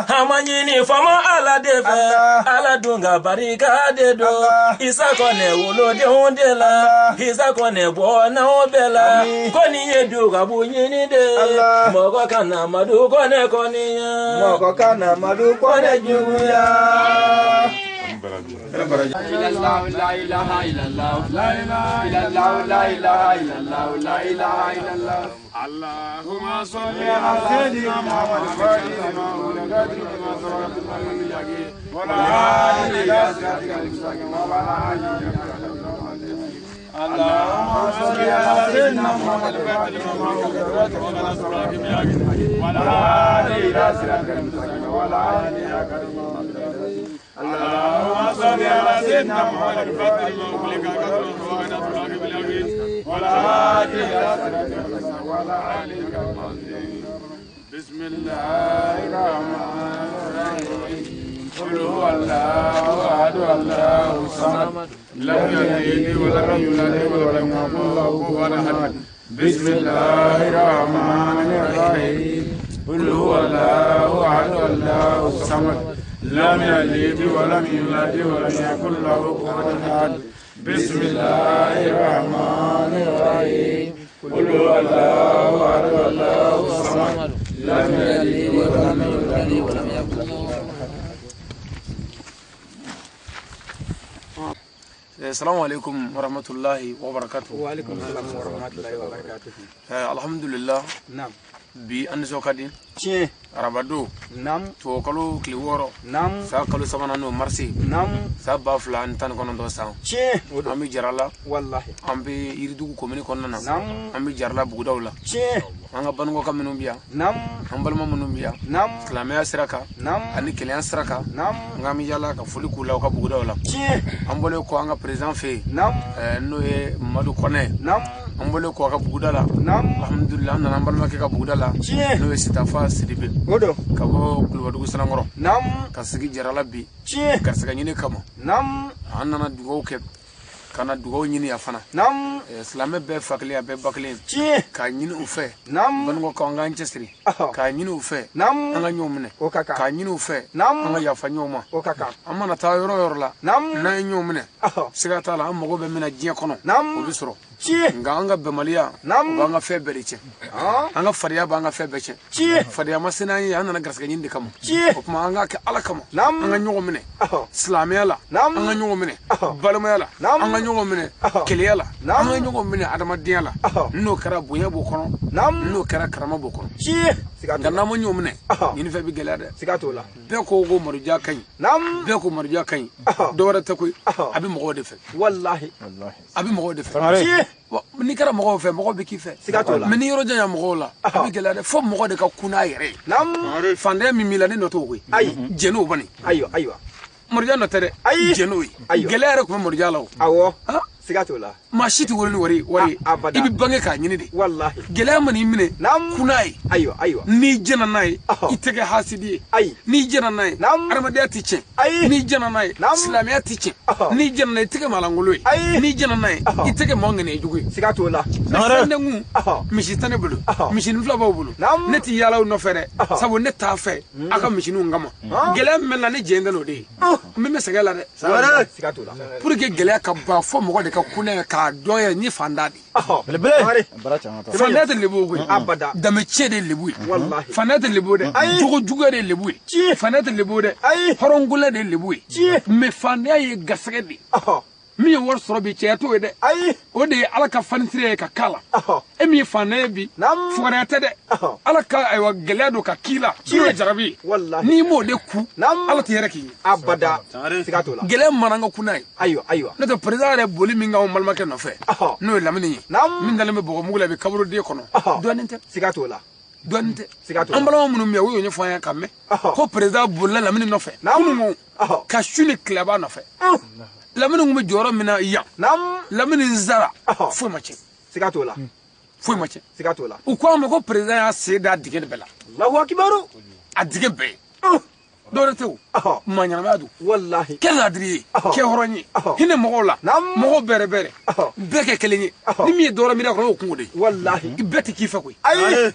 a ma ɲini fama Ala de fɛ, Ala dun ka barika de don, Isa Kɔnɛ wolodenw de la, Isa Kɔnɛ bɔnnaw bɛɛ la, ko nin ye dugawu ɲini de, mɔgɔ kana Madu Kɔnɛ kɔniya, mɔgɔ kana Madu Kɔnɛ juguya. La ilaha illallah, la ilaha illallah, la ilaha illallah. Allahumma salli ala sayyidina Muhammad اللهم صل على سيدنا محمد اللهم صل على سيدنا محمد بسم الله الرحمن الرحيم قل هو الله احد الله الصمد لم يلد ولم يولد ولم يكن له كفوا احد بسم الله الرحمن الرحيم قل هو الله احد الله الصمد لم يلد ولم يولد ولم يكن له كفوا احد بسم الله الرحمن الرحيم قل هو الله احد الله الصمد لم يلد ولم يولد ولم يكن له. السلام عليكم ورحمة الله وبركاته. وعليكم السلام ورحمة الله وبركاته. الحمد لله. نعم. Bi an nisɔn ka di. Tiɲɛ. Arabado. Naam. Tubabukalo tile 6. Naam. San kalo sabanan n'o marisi. Naam. San 2019 san. Tiɲɛ. An bɛ Jarala. Walahi. An bɛ Yiridugu komini kɔnɔna na. Naam. An bɛ Jarala bugudaw la. Tiɲɛ. An ka banikɔka minnu bɛ yan. Naam. An balima minnu bɛ yan. Naam. Silamɛya sira kan. Naam. Ani kelenya sira kan. Naam. An bɛ yala ka foli k'u la u ka bugudaw la. Tiɲɛ. An bɔlen kɔ an ka président fɛ yen. Naam. N'o ye Madu Kɔnɛ. Naam. An bɔlen kɔ a ka buguda la. Naam. Alhamdulillah an nana an balimakɛ ka buguda la. Tiɲɛ. N'o ye Sitafa Sidibe. O don. Ka bɔ Kulubadugu Sanankɔrɔ. Naam. Ka sigi Jarala bi. Tiɲɛ. Garisɛgɛ ɲini kama. Naam. An nana dugawu kɛ. Ka na dugawu ɲini yan fana. Naamu. Silamɛ bɛɛ fa kelen a bɛɛ ba kelen. Tiɲɛ. K'a ɲini u fɛ. Naamu. Banikɔkaw an k'an cɛsiri. K'a ɲini u fɛ. Naamu. An ka ɲɔgɔn minɛ. O ka kan. K'a ɲini u fɛ. Naamu. An ka yafa ɲɔgɔn ma. O ka kan. An mana taa yɔrɔ o yɔrɔ la. Naamu. N'an ye ɲɔgɔn minɛ. Siga t'a la an mago bɛ min na diɲɛ kɔnɔ. Naamu. O bɛ sɔrɔ. Tiɲɛ. Nka an ka bɛnbaliya. Naamu. O b'an ka fɛn bɛɛ de tiɲɛ. An ka fadenya b'an ka fɛn bɛɛ tiɲɛ. Tiɲɛ. Fadenya ma se n'an ye an nana garisɛgɛ ɲini de kama. Tiɲɛ. O tuma an k'a kɛ Ala kama. Naamu. An ka ɲɔgɔn minɛ. Silamɛya la. Naamu. An ka ɲɔgɔn minɛ. Balimaya la. Naamu. An ka ɲɔgɔn minɛ. Keleya la. Naamu. An ka ɲɔgɔn minɛ adamadenya la. N'o kɛra bonya b'o kɔnɔ. Naamu. N'o kɛra karama b'o kɔnɔ. Tiɲɛ. Siga Nka t'o la. n'an ma ɲɔgɔn minɛ. Ɲinifɛn bɛ gɛlɛya dɛ. Siga t'o la. Bɛɛ ko ko Maruja ka ɲi. Naamu. Bɛɛ ko Maruja ka ɲi. Dɔwɛrɛ tɛ koyi. A bɛ mɔgɔw de fɛ. Walahi. A bɛ mɔgɔw de fɛ. Tiɲɛ. N'i kɛra mɔgɔw fɛ mɔgɔw bɛ k'i fɛ. Siga t'o la. Mais n'i yɔrɔ janya mɔgɔw la a bɛ gɛlɛya dɛ fo mɔgɔ de ka kun n'a yɛrɛ ye. Naamu. Fantanya min b'i la ne nɔ t'o koyi. Ayi. Jɛn n'o bani. Ayiwa ayiwa. Maruja nɔ tɛ dɛ. Ayi. Jɛn n'o ye. Ayiwa. Gɛlɛya yɛrɛ tun bɛ Maruja la o. Awɔ. Siga t'o la. Maa si tɛ wolo ni wari ye. Abada. I bɛ bange k'a ɲini de. Walahi. Gɛlɛya man'i minɛ. Naamu. Kun n'a ye. Ayiwa ayiwa. N'i jɛnna n'a ye. Ɔhɔ. I tɛ kɛ hasidi ye. Ayi. N'i jɛnna n'a ye. Naamu. Adamadenya tɛ tiɲɛ. Ayi. N'i jɛnna n'a ye. Naamu. Silamɛya tɛ tiɲɛ. Ɔhɔ. N'i jɛnna n'a ye i tɛ kɛ maalankolon ye. Ayi. N'i jɛnna n'a ye. Ɔhɔ. I tɛ kɛ maa ŋaniyajugu ye. Siga t'o la. Fɛn tɛ n kun. Ɔhɔ. Misi tɛ ne bolo. Ɔhɔ. Misinin fila b'aw bolo. Naamu. Ne tɛ yaala aw nɔfɛ dɛ. Ɔhɔ. Sabu ne t'a fɛ aw ka misininw kama. Gɛlɛya min bɛ n na ne jɛn tɛ n'o de ye. N bɛ sɛgɛn la dɛ. Siga t'o la. Pour que gɛlɛya ka ban fo mɔgɔ de ka kun n'a ye k'a dɔn yɛrɛ n ye fantan de ye. Belebele. Fantanya tɛ lebu koyi. Abada. Danbetiɲɛ de ye lebu ye. Walahi. Fantanya tɛ lebu dɛ. Ayi. Jogo juguya de ye lebu ye. Tiɲɛ. Fantanya tɛ lebu dɛ. Ayi. Hɔrɔnkola de ye lebu ye. Tiɲɛ. Mais fantanya ye garisɛgɛ de ye. Ɔhɔ. Min ye wari sɔrɔ bi cɛya t'o ye dɛ. Ayi. O de ye Ala ka fanisire ye ka k'a la. Ɔhɔ. E min ye fantan ye bi. Naamu. Fugariya tɛ dɛ. Ɔhɔ. Ala ka ayiwa gɛlɛya don ka k'i la. N'o ye jarabi ye. Walahi. N'i m'o de ku. Naamu. Ala tɛ hɛrɛ k'i ye. Abada. Siga t'o la. Gɛlɛya mana an ka kun n'a ye. Ayiwa ayiwa. N'o tɛ président yɛrɛ boli min k'anw balimakɛ nɔfɛ. Ɔhɔ. N'o ye Lamini ye. Naamu. Min dalen bɛ bɔgɔmugu la bi kaburuden kɔnɔ. Ɔhɔ. Dɔɔnin tɛ. Siga t'o la. Dɔɔnin tɛ. Siga t'o la. An balima minnu bɛ yan u y'o ɲɛfɔ an ye ka mɛn. Ɔhɔ. Ko président bolila Lamini nɔfɛ. Naamu. Kunun ko. Ɔhɔ. Ka su ni tile a b'a nɔfɛ. Lamini tun bɛ jɔyɔrɔ min na yan. Naamu. Lamini sara. Ɔhɔ. Foyi ma tiɲɛ. Siga t'o la. Foyi ma tiɲɛ. Siga t'o la. U ko an ma ko président y'a sen da dingɛ de bɛɛ la. Allahu akibaru. A dingɛ bɛɛ. Ɔh. Dɔwɛrɛ tɛ o. Ɔhɔ. Maa ɲɛnamaya don. Walahi. Kɛ ladiri ye. Ɔhɔ. Kɛ hɔrɔn ye. Ɔhɔ. Hinɛ mɔgɔw la. Naamu. Mɔgɔw bɛrɛ bɛrɛ. Ɔhɔ. Bɛɛ kɛ kelen ye. Ɔhɔ. Ni min ye dɔwɛrɛ miiri a kɔnɔ o kungo de ye. Walahi. Bɛɛ tɛ k'i fɛ koyi. Ayi.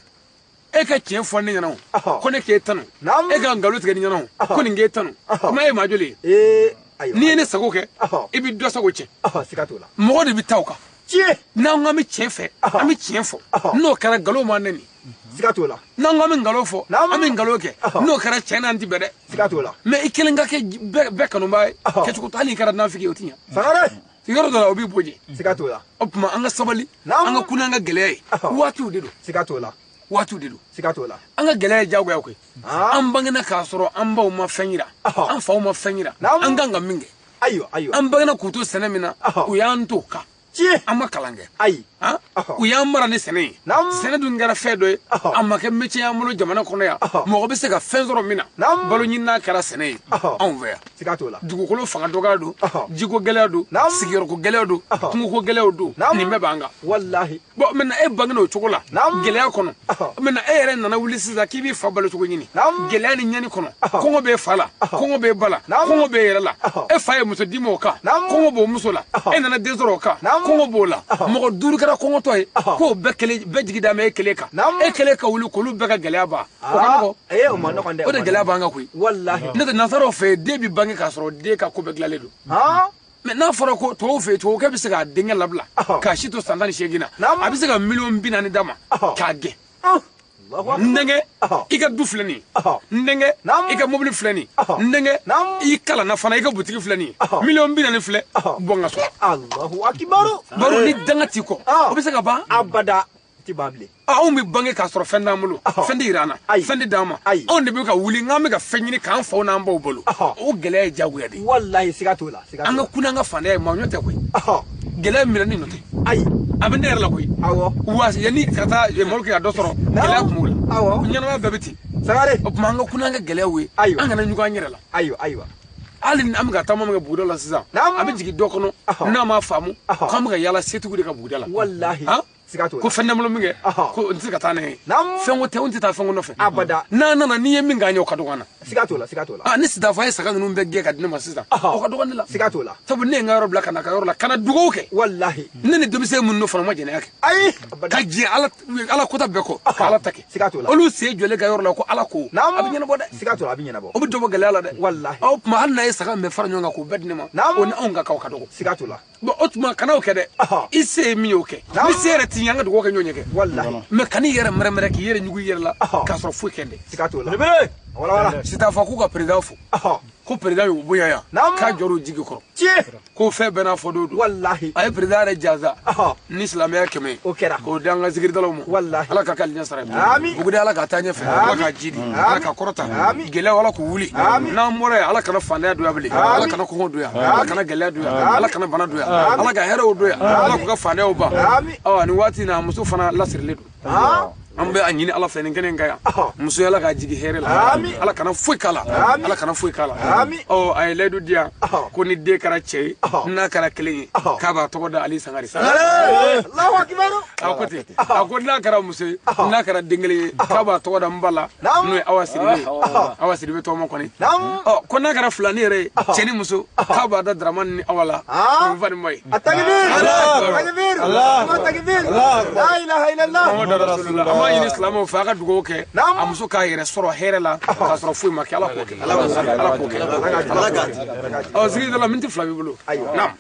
E ka tiɲɛ fɔ ne ɲɛna o. Ɔhɔ. Ko ne k'e tanu. Naamu. E ka nkalon tigɛ ne ɲɛna o. Ɔhɔ. Ko nin k'e tanu. Ɔhɔ. Kuma e maa joli ye. Ee. Ayiwa. N'i ye ne sago kɛ. Ɔhɔ. I bɛ dɔ sago tiɲɛ. Ɔhɔ. Siga t'o la. Mɔgɔ de bɛ taa o kan. Tiɲɛ. N'an ko an bɛ tiɲɛ fɛ. Ɔhɔ. An bɛ tiɲɛ fɔ. Ɔhɔ. N'o kɛra nkalon m'an nɛni. Siga t'o la. N'an ko an bɛ nkalon fɔ. Naamu. An bɛ nkalon kɛ. Ɔhɔ. N'o kɛra tiɲɛ n'an ti bɛn dɛ. Siga t'o la. Mais i kelen ka kɛ bɛɛ kanubaa ye. Ɔhɔ. Kɛcogo tɛ hali n'i kɛra nafigi ye o ti ɲɛ. Sangare. Yɔrɔ dɔ la o b'i bonya. Siga t'o la. O tuma an ka sabali. Naamu. An ka kun n'an ka gɛlɛya ye. Ɔhɔ. Waatiw de don. Siga t'o la. Waatiw de don. Siga t'o la. An ka gɛlɛya ye diyagoya koyi. Ah. An bangena k'a sɔrɔ an baw ma fɛn yira. Ɔhɔ. An faw ma fɛn yira. Naamu. An kan ka min kɛ. Ayiwa ayiwa. An bangena k'u to sɛnɛ min na. Ɔhɔ. U y'an to o kan. Tiɲɛ. An ma kalan kɛ. Ayi. Han? Ɔhɔ. U y'an mara ni sɛnɛ ye. Naamu. Sɛnɛ dun kɛra fɛn dɔ ye. Ɔhɔ. A ma kɛ métier y'an bolo jamana kɔnɔ yan. Ɔhɔ. Mɔgɔ bɛ se ka fɛn sɔrɔ min na. Naamu. Balo ɲini kɛra sɛnɛ ye. Ɔhɔ. Anw fɛ yan. Siga t'o la. Dugukolo fanga dɔgɔya don. Ɔhɔ. Jiko gɛlɛya don. Naamu. Sigiyɔrɔko gɛlɛya don. Ɔhɔ. Kungoko gɛlɛyaw don. Naamu. Nin bɛɛ b'an kan. Walahi. Bon maintenant e bangena o cogo la. Naamu. Gɛlɛya kɔnɔ. Ɔhɔ. Maintenant e yɛrɛ nana wuli sisan k'i b'i fa balo cogo ɲini. Naamu. Gɛlɛya ni ɲani kɔnɔ. Ɔhɔ. Kɔngɔ b'e fa la. Ɔhɔ. Kɔngɔ b'e ba la. Naamu. Kɔngɔ b'e yɛrɛ la. Ɔhɔ. E fa ye muso d'i ma o kan. Naamu. Kɔngɔ b'o muso la. Ɔhɔ. E nana den sɔrɔ o kan. Naamu. Kɔngɔ b'o la. Ɔhɔ. Mɔgɔ duuru kɛra kɔngɔtɔ ye. Ɔhɔ. K'o bɛɛ kelen bɛɛ jigi da mɛ e kelen kan. Naamu. E kelen ka wuli k'olu bɛɛ ka gɛlɛya ban. O ka nɔgɔn. Ee o ma nɔgɔn dɛ. O de gɛlɛya b'an kan koyi. Walahi. Ne tɛ nansaraw fɛ yen den bɛ bange k'a sɔrɔ den ka ko bɛɛ dilanlen don. Han. Mais n'a fɔra ko tubabuw fɛ yen tubabukɛ bɛ se k'a denkɛ labila Ɔhɔ. k'a si to san 18 na Naamu. a bɛ se ka miliyɔn 40 d'a ma Ɔhɔ. k'a gɛn. Ɔh. Allahu N akibaru. denkɛ Ɔhɔ. i ka du filɛ nin ye. Ɔhɔ. N denkɛ Naamu. i ka mobili filɛ nin ye. Ɔhɔ. N denkɛ Naamu. i kalanna fana i ka butigi filɛ nin ye. Ɔhɔ. Miliyɔn 40 filɛ Ɔhɔ. bɔ n ka so. Allahu akibaru. Baro ni danga t'i kɔ Ɔhɔ. o bɛ se ka ban. Abada. Ti ban bilen. Anw bɛ bange k'a sɔrɔ fɛn t'an bolo Ɔhɔ. fɛn tɛ yira an na Ayi. fɛn tɛ d'an ma Ayi. anw de bɛ ka wuli n'an bɛ ka fɛn ɲini k'an faw n'an baw bolo Ɔhɔ. o gɛlɛya ye diyagoya de ye. Walahi siga t'o la. Siga An t'o ka la. kun n'an ka fantanya ye maa ɲɔ tɛ koyi. Ɔhɔ. Gɛlɛya minɛ ni nɔ tɛ. Ayi. A bɛ ne yɛrɛ la koyi. Awɔ. Wa yanni ka taa malo kɛ ka dɔ sɔrɔ gɛlɛya tun b'o la. Awɔ. Ɲɛnamaya bɛɛ bɛ ten. Sangare. O tuma an ka kun n'an ka gɛlɛyaw ye. Ayiwa. An kana ɲugun an yɛrɛ la. Ayiwa ayiwa. Hali ni an bɛ ka taama min kɛ buguda la sisan. Naamu. A bɛ jigin dɔ kɔnɔ Ɔhɔ. n'a m'a faamu Ɔhɔ. k'an bɛ ka yaala setigiw de ka buguda la. Walahi. Han? Ko fɛn tɛ n bolo min kɛ ko n tɛ se ka taa n'a ye fɛn ko tɛ n tɛ taa fɛn ko nɔfɛ abada n'a nana n'i ye min k'an ye o ka dɔgɔ an na siga t'o la siga t'o la ni Sitafa ye saga ninnu bɛɛ gɛn ka di ne ma sisan o ka dɔgɔ ne la siga t'o la sabu ne ye n ka yɔrɔ bila ka na ka yɔrɔ la ka na dugawu kɛ walahi ne ni denmisɛn minnu fana ma jɛnɛya kɛ ayi ka jɛ ala kota bɛɛ kɔ ka ala ta kɛ siga t'o la olu sen jɔlen ka yɔrɔ la ko ala ko a bɛ ɲɛnabɔ dɛ siga t'o la a bɛ ɲɛnabɔ o bɛ dɔ bɔ gɛlɛya la dɛ walahi o tuma hali n'a ye saga min bɛɛ fara ɲɔgɔn kan k'o bɛɛ di ne ma o ni anw ka kan o ka dɔgɔ siga t'o la bon o tuma kana o kɛ dɛ i se ye min ye o kɛ ni se yɛrɛ t'i ye an ka dugawu kɛ ɲɔgɔn ye kɛ walahi mais kan'i yɛrɛ mɛrɛmɛrɛ k'i yɛrɛ ɲugu i yɛrɛ la k'a sɔrɔ foyi kɛ dɛ siga t'o la wala wala Sitafa k'u ka président fo ko président y'u bonya yan k'a jɔr'u jigi kɔrɔ ko fɛn bɛɛ n'a fɔ don don walahi a ye président yɛrɛ jansa ni silamɛya 100 ye o kɛra k'o di an ka zikiridalaw ma walahi ala ka k'ale ɲɛ sara ye ami bugude ala k'a taa ɲɛfɛ ala k'a jidi ala k'a kɔrɔta gɛlɛyaw ala k'u wuli n'an bɔra yen ala kana fantanya don yan bilen ala kana kɔngɔ don yan ala kana gɛlɛya don yan ala kana bana don yan ala ka hɛrɛw don yan ala k'u ka fantanyaw ban ɔ nin waati in na muso fana lasirilen don an bɛ a ɲini ala fɛ nin kɛnɛ in kan yan muso ala k'a jigin hɛrɛ la ala kana foyi k'a la ala kana foyi k'a la ɔ a ye layidu di yan ko ni den kɛra cɛ ye n'a kɛra kelen ye k'a b'a tɔgɔ da Ali Sangare a ko ten a ko n'a kɛra muso ye n'a kɛra den kelen ye k'a b'a tɔgɔ da n ba la n'o ye Awa Sidibe ye Awa Sidibe tɔgɔma kɔni ɔ ko n'a kɛra filani yɛrɛ ye cɛ ni muso k'a b'a da Dramani ni Awa la o bɛ fa ni ma ye. An b'a ɲini silamɛw fɛ a ka dugawu kɛ a muso k'a yɛrɛ sɔrɔ hɛrɛ la k'a sɔrɔ foyi ma kɛ ala k'o kɛ ala k'o kɛ ɔ sigida la miniti 2 b'i bolo naam.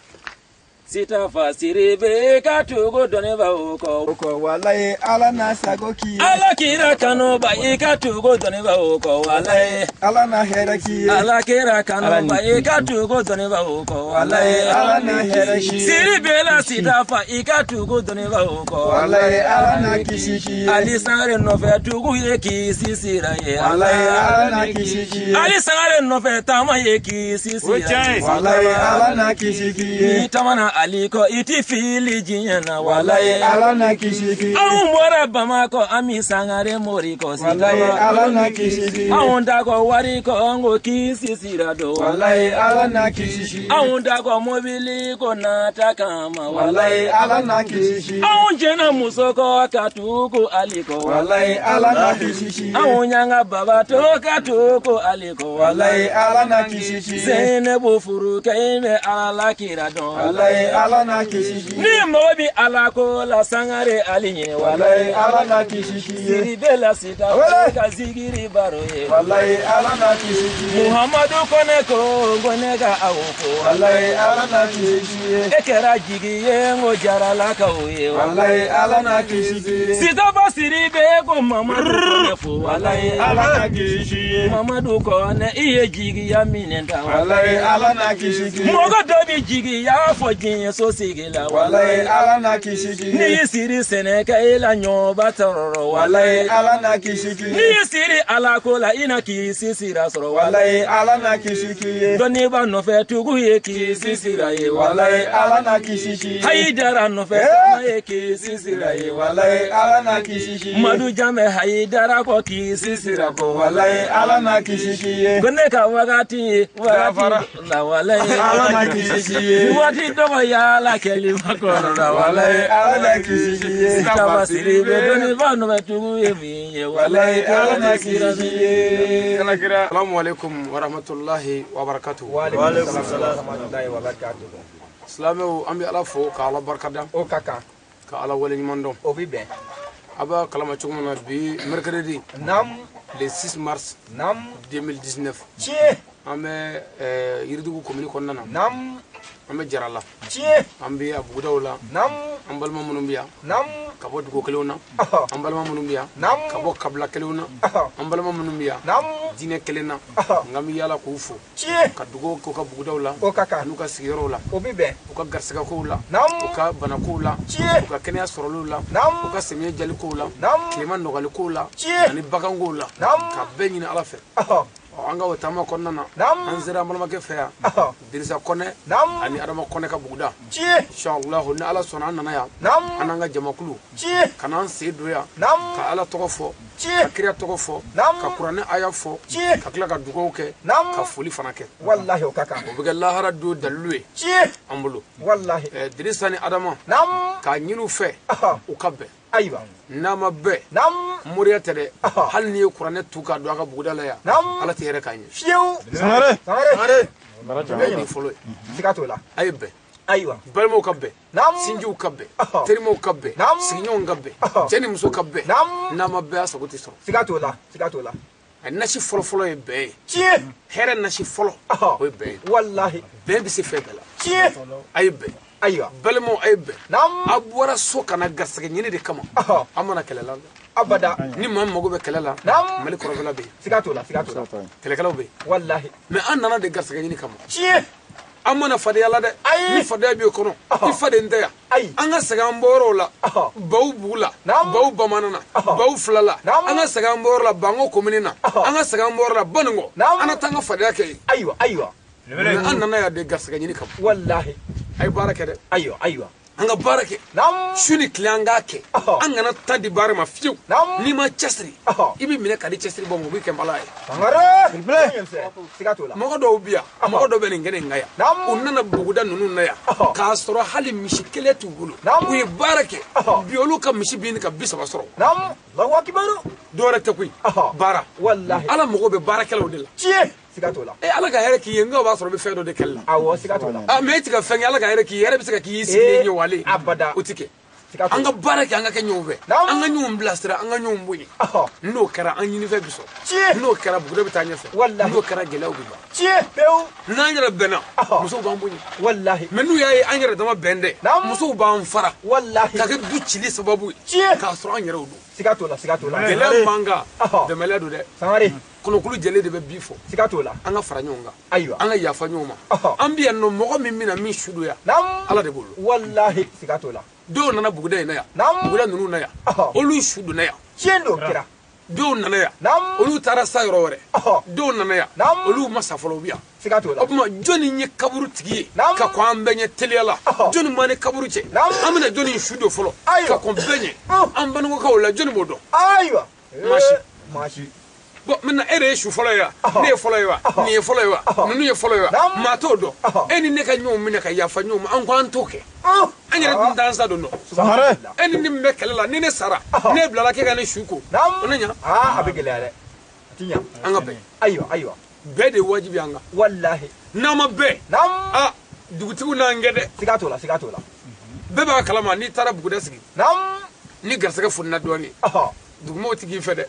Sitafa Sidibe ka tugu dɔnnibaw kɔ. O kɔ walayi ala n'a sago k'i ye. Ala kira kanuba i ka tugu dɔnnibaw kɔ walayi. Ala n'a hɛrɛ k'i ye. Ala kira kanuba i ka tugu dɔnnibaw kɔ walayi. Ala n'a hɛrɛ k'i ye. Sidibe la Sitafa i ka tugu dɔnnibaw kɔ walayi. Ala n'a kisi k'i ye. Ali Sangare nɔfɛ tugu ye kisi sira ye. Walayi ala n'a kisi k'i ye. Ali Sangare nɔfɛ taama ye kisi sira ye. Walayi ala n'a kisi k'i ye. N'i taamana Ali ko i ti fili diɲɛ na walayi. Ala n'a kisi k'i ye. Anw bɔra Bamakɔ an mi Sangare mori kɔ walayi. Ala n'a kisi k'i ye. Anw dakɔ wari kɔ an ko kisi sira don walayi. Ala n'a kisi k'i ye. Anw dakɔ mobili ko nata kama walayi. Ala n'a kisi k'i ye. Anw jɛna muso kɔ ka tugu Ali kɔ walayi. Ala n'a kisi k'i ye. Anw y'an ka baba to ka tugu Ali kɔ walayi. Ala n'a kisi k'i ye. Sɛnɛbo furu kɛ in bɛ Ala la kira dɔn walayi. Ala n'a kisi k'i ye. Ni mɔgɔ bi Ala ko la Sangare Ali ɲini walayi. Ala n'a kisi k'i ye. Sidibe la Sitafa ka zigiri baro ye walayi. Ala n'a kisi k'i ye. Muhamadu Kone ko ko ne ka aw fo walayi. Ala n'a kisi k'i ye. E kɛra jigi ye n ko jaralakaw ye walayi. Ala n'a kisi k'i ye. Sitafa Sidibe ko Mamadu Kone fo walayi. Ala n'a kisi k'i ye. Mamadu Kone i ye jigiya minɛ ta walayi. Ala n'a kisi k'i ye. Mɔgɔ dɔ bi jigiya fɔ diɲɛ so sigi la walayi. Ala n'a kisi k'i ye. N'i y'i siri sɛnɛ kɛ i la ɲɔba tɔɔrɔ walayi. Ala n'a kisi k'i ye. N'i y'i siri Ala ko la i na kisi sira sɔrɔ walayi. Ala n'a kisi k'i ye. Dɔnniba nɔfɛ tugu ye kisi sira ye walayi. Ala n'a kisi k'i ye. Hayidara nɔfɛ taama ye kisi sira ye walayi. Ala n'a kisi k'i ye. Madu Jamɛ Hayidara kɔ kisi sira kɔ walayi. Ala n'a kisi k'i ye. Ko ne ka wagati wagati la walayi. Ala n'a kisi k'i ye. Waati dɔgɔ yaala kɛli ma kɔrɔ la walayi. Ala n'a kisi k'i ye. Sitafa Sidibe dɔnniba nɔfɛ tugu ye min ye walayi. Ala n'a kisi k'i ye. Ala kira. Salamu alaikum wa rahmatulahi wa barakatuhu. Wa alaikum salam wa rahmatulahi wa barakatuhu. Silamɛw an bɛ Ala fo ka Ala barika da. O ka kan. Ka Ala waleɲuman dɔn. O bi bɛn. A b'a kalama cogo min na bi mercredi. Naam. Le 6 mars. Naam. 2019. Tiɲɛ. An bɛ Yiridugu commune kɔnɔna na. Naam. An bɛ Jara la. Tiɲɛ. An bɛ a bugudaw la. Naam. An balima minnu bɛ yan. Naam. Ka bɔ dugu kelenw na. An balima minnu bɛ yan. Naam. Ka bɔ kabila kelenw na. An balima minnu bɛ yan. Naam. Diinɛ kelen na. Nka an bɛ yaala k'u fo. Tiɲɛ. Ka dugawu k'u ka bugudaw la. O ka kan. N'u ka sigiyɔrɔw la. O bɛ bɛn. U ka garisigɛkow la. Naam. U ka banakow la. Tiɲɛ. U ka kɛnɛya sɔrɔliw la. Naam. U ka samiyɛ jalikow la. Naam. Tilema nɔgɔlikow la. Tiɲɛ. Ani bagankow la. Naam. Ka bɛɛ ɲini Ala fɛ. An ka o taama kɔnɔna na an sera an balimakɛ fɛ yan Dirisa Kɔnɛ ani Adama Kɔnɛ ka buguda inshallah ni Ala sɔnna an nana yan an n'an ka jamakulu ka n'an sen don yan ka Ala tɔgɔ fɔ ka kira tɔgɔ fɔ ka kuranɛ aya fɔ ka tila ka dugawu kɛ ka foli fana kɛ wallahi o ka kan o bɛ kɛ lahara don dalilu ye an bolo wallahi Dirisa ni Adama k'a ɲini u fɛ u ka bɛn ayiwa n'a ma bɛn moriya tɛ dɛ hali n'i ye kuranɛ tu k'a don a ka buguda la yan Ala tɛ hɛrɛ k'an ye fiyewu Sangare Sangare o de fɔlɔ ye siga t'o la a ye bɛn ayiwa balimaw ka bɛn sinjiw ka bɛn terimaw ka bɛn sigiɲɔgɔnw ka bɛn cɛ ni muso ka bɛn n'a ma bɛn a sago tɛ sɔrɔ siga t'o la siga t'o la a nasi fɔlɔfɔlɔ ye bɛn ye tiɲɛ hɛrɛ nasi fɔlɔ o ye bɛn ye wallahi bɛn bɛ se fɛn bɛɛ la tiɲɛ a ye bɛn ayiwa balimaw a ye bɛn a bɔra so ka na garisɛgɛ ɲini de kama an mana kɛlɛ la abada ni maa min mago bɛ kɛlɛ la Mali kɔrɔfɛla bɛ yen siga t'o la siga t'o la kɛlɛkɛlaw bɛ yen wallahi mais an nana de garisɛgɛ ɲini kama tiɲɛ an mana fadenya la dɛ ni fadenya b'i kɔnɔ i faden tɛ yan an ka segin an bɔyɔrɔw la baw bugu la baw bamanan na baw fila la an ka segin an bɔyɔrɔ la Banko komini na an ka segin an bɔyɔrɔ la Baninko an ka taa an ka fadenya kɛ yen ayiwa ayiwa an nana yan de garisɛgɛ ɲini kama wallahi a ye baara kɛ dɛ ayiwa ayiwa an ka baara kɛ su ni tile an k'a kɛ an kana ta di baara ma fiyewu n'i ma cɛsiri i bɛ minɛ ka di cɛsiri bɔ ma o bɛ kɛ bala ye mɔgɔ dɔw bɛ yan mɔgɔ dɔw bɛ nin kɛnɛ in kan yan u nana buguda ninnu na yan k'a sɔrɔ hali misi kelen t'u bolo u ye baara kɛ bi olu ka misi bɛ ɲini ka 30 sɔrɔ dɔwɛrɛ tɛ koyi baara Ala mago bɛ baarakɛlaw de la siga t'o la Ala ka hɛrɛ k'i ye nka o b'a sɔrɔ i bɛ fɛn dɔ de kɛlɛ la awɔ siga t'o la mais e ti ka fɛn kɛ Ala ka hɛrɛ k'i ye hɛrɛ bɛ se ka k'i sigilen ye wale abada o ti kɛ an ka baara kɛ an ka kɛ ɲɔgɔn fɛ an ka ɲɔgɔn bilasira an ka ɲɔgɔn bonya n'o kɛra an ɲinifɛn bɛ sɔrɔ n'o kɛra buguda bɛ taa ɲɛfɛ n'o kɛra gɛlɛyaw bɛ ban n'an yɛrɛ bɛnna musow b'an bonya mais n'u y'a ye an yɛrɛ dama bɛn dɛ musow b'an fara ka kɛ du cili sababu ye k'a sɔrɔ an yɛrɛw don siga t'o la siga t'o la gɛlɛya man kan dɛmɛlɛ don dɛ Sangare kɔnɔkulu jɛlen de bɛ bi fɔ siga t'o la an ka fara ɲɔgɔn kan ayiwa an ka yafa ɲɔgɔn ma an bɛ yan nɔ mɔgɔ min bɛna min su don yan Ala de b'o dɔn wallahi siga t'o la dɔw nana buguda in na yan buguda ninnu na yan olu su donna yan tiɲɛ don kira dɔw nana yan olu taara sa yɔrɔ wɛrɛ dɔw nana yan olu ma sa fɔlɔ u bɛ yan siga t'o la o tuma jɔnni ye kaburu tigi ye ka kɔn an bɛɛ ɲɛ teliya la jɔnni b'an ni kaburu cɛ an bɛna jɔnni su don fɔlɔ ka kɔn bɛɛ ɲɛ an banikokaw la jɔnni b'o dɔn ayiwa maa si bon maintenant e de ye su fɔlɔ ye wa ne ye fɔlɔ ye wa nin ye fɔlɔ ye wa ninnu ye fɔlɔ ye wa maa t'o dɔn e ni ne ka ɲɔgɔn minɛ ka yafa ɲɔgɔn ma an ko an t'o kɛ an yɛrɛ tun t'an sa don dɔn e ni ne min bɛ kɛlɛ la ni ne sara ne bilala k'e ka ne su ko o ne ɲa a bɛ gɛlɛya dɛ a ti ɲa an ka bɛn ayiwa ayiwa bɛɛ de ye wajibi an kan wallahi n'an ma bɛn a dugutigiw n'an kɛ dɛ siga t'o la siga t'o la bɛɛ b'a kalama n'i taara buguda sigi ni garisɛgɛ fununa dɔɔnin dugumɔgɔw ti k'i fɛ dɛ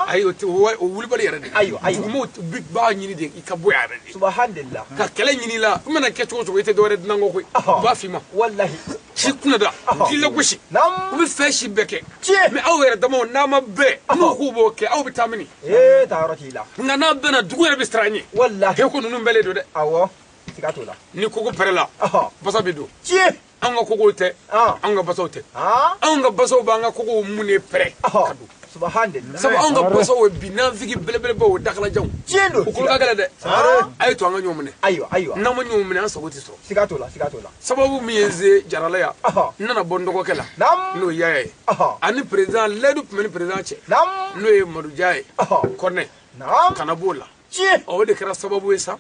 ayi o wulibali yɛrɛ de ayiwa ayiwa dugumɔgɔw b'a ɲini de i ka bɔ yan yɛrɛ de subhanallah ka kɛlɛ ɲini i la i mana kɛ cogo o cogo i tɛ dɔwɛrɛ dunan kɔ koyi u b'a f'i ma wallahi k'i kunnada k'i lagosi u bɛ fɛn si bɛɛ kɛ mais aw yɛrɛ damaw n'a ma bɛn n'u k'u b'o kɛ aw bɛ taa mini ee taa yɔrɔ t'i la nka n'a bɛnna dugu yɛrɛ bɛ siran ɲɛ wallahi he ko ninnu bɛɛ le don dɛ awɔ siga t'o la ni koko pɛrɛla basa bɛ don tiɲɛ an ka kogow tɛ an ka basaw tɛ anw ka basaw b'an ka kogow mun de pɛrɛ ka don subhanallah sabu anw ka basaw ye bi nafigi belebelebaw o dakalajanw tiɲɛ don o kolo ka gɛlɛn dɛ a ye to an ka ɲɔgɔn minɛ ayiwa ayiwa n'an ma ɲɔgɔn minɛ an sago tɛ sɔrɔ siga t'o la siga t'o la sababu min ye n se Jarala yan n nana bɔ n dɔgɔkɛ la n'o ye Yaya ye ani président layidu tun bɛ ni président cɛ n'o ye Maduja ye Kɔnɛ kana b'o la tiɲɛ o de kɛra sababu ye sa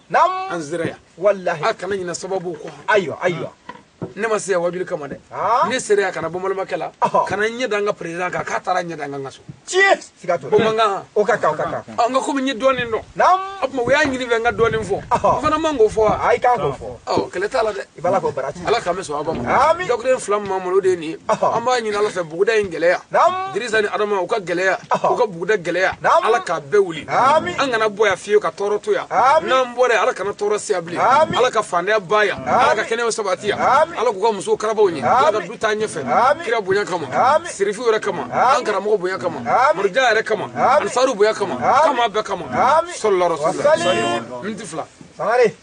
an sera yan wallahi a kana ɲinɛ sababu kɔ ayiwa ayiwa ne ma se yan wajuli kama dɛ ne sera yan ka na bɔ balimakɛ la ka na ɲɛ da n ka président kan k'a taara ɲɛ da n ka so tiɲɛ siga t'o la o man kan o ka kan o ka kan nka komi n ye dɔɔnin dɔn o tuma u y'a ɲini fɛ n ka dɔɔnin fɔ n fana man k'o fɔ wa ayi kan k'o fɔ ɔ kɛlɛ t'a la dɛ i b'a la k'o baraji ala k'an bɛ sɔn a ma dakuruɲɛ fila min b'an bolo o de ye nin ye an b'a ɲini Ala fɛ buguda in gɛlɛya Dirisa ni Adama u ka gɛlɛya u ka buguda gɛlɛya Ala k'a bɛɛ wuli an kana bɔ yan fiyewu ka tɔɔrɔ to yan n'an bɔra yan Ala kana tɔɔrɔ se yan bilen Ala ka fantanya ban yan Ala ka kɛnɛyaw sabati yan Ala k'u ka musow karabaw ɲɛ Ala ka du taa ɲɛfɛ kira bonya kama sirifiw yɛrɛ kama an karamɔgɔ bonya kama Maduja yɛrɛ kama ansaru bonya kama kama bɛɛ kama sɔlila rasulila miniti 2 Sangare.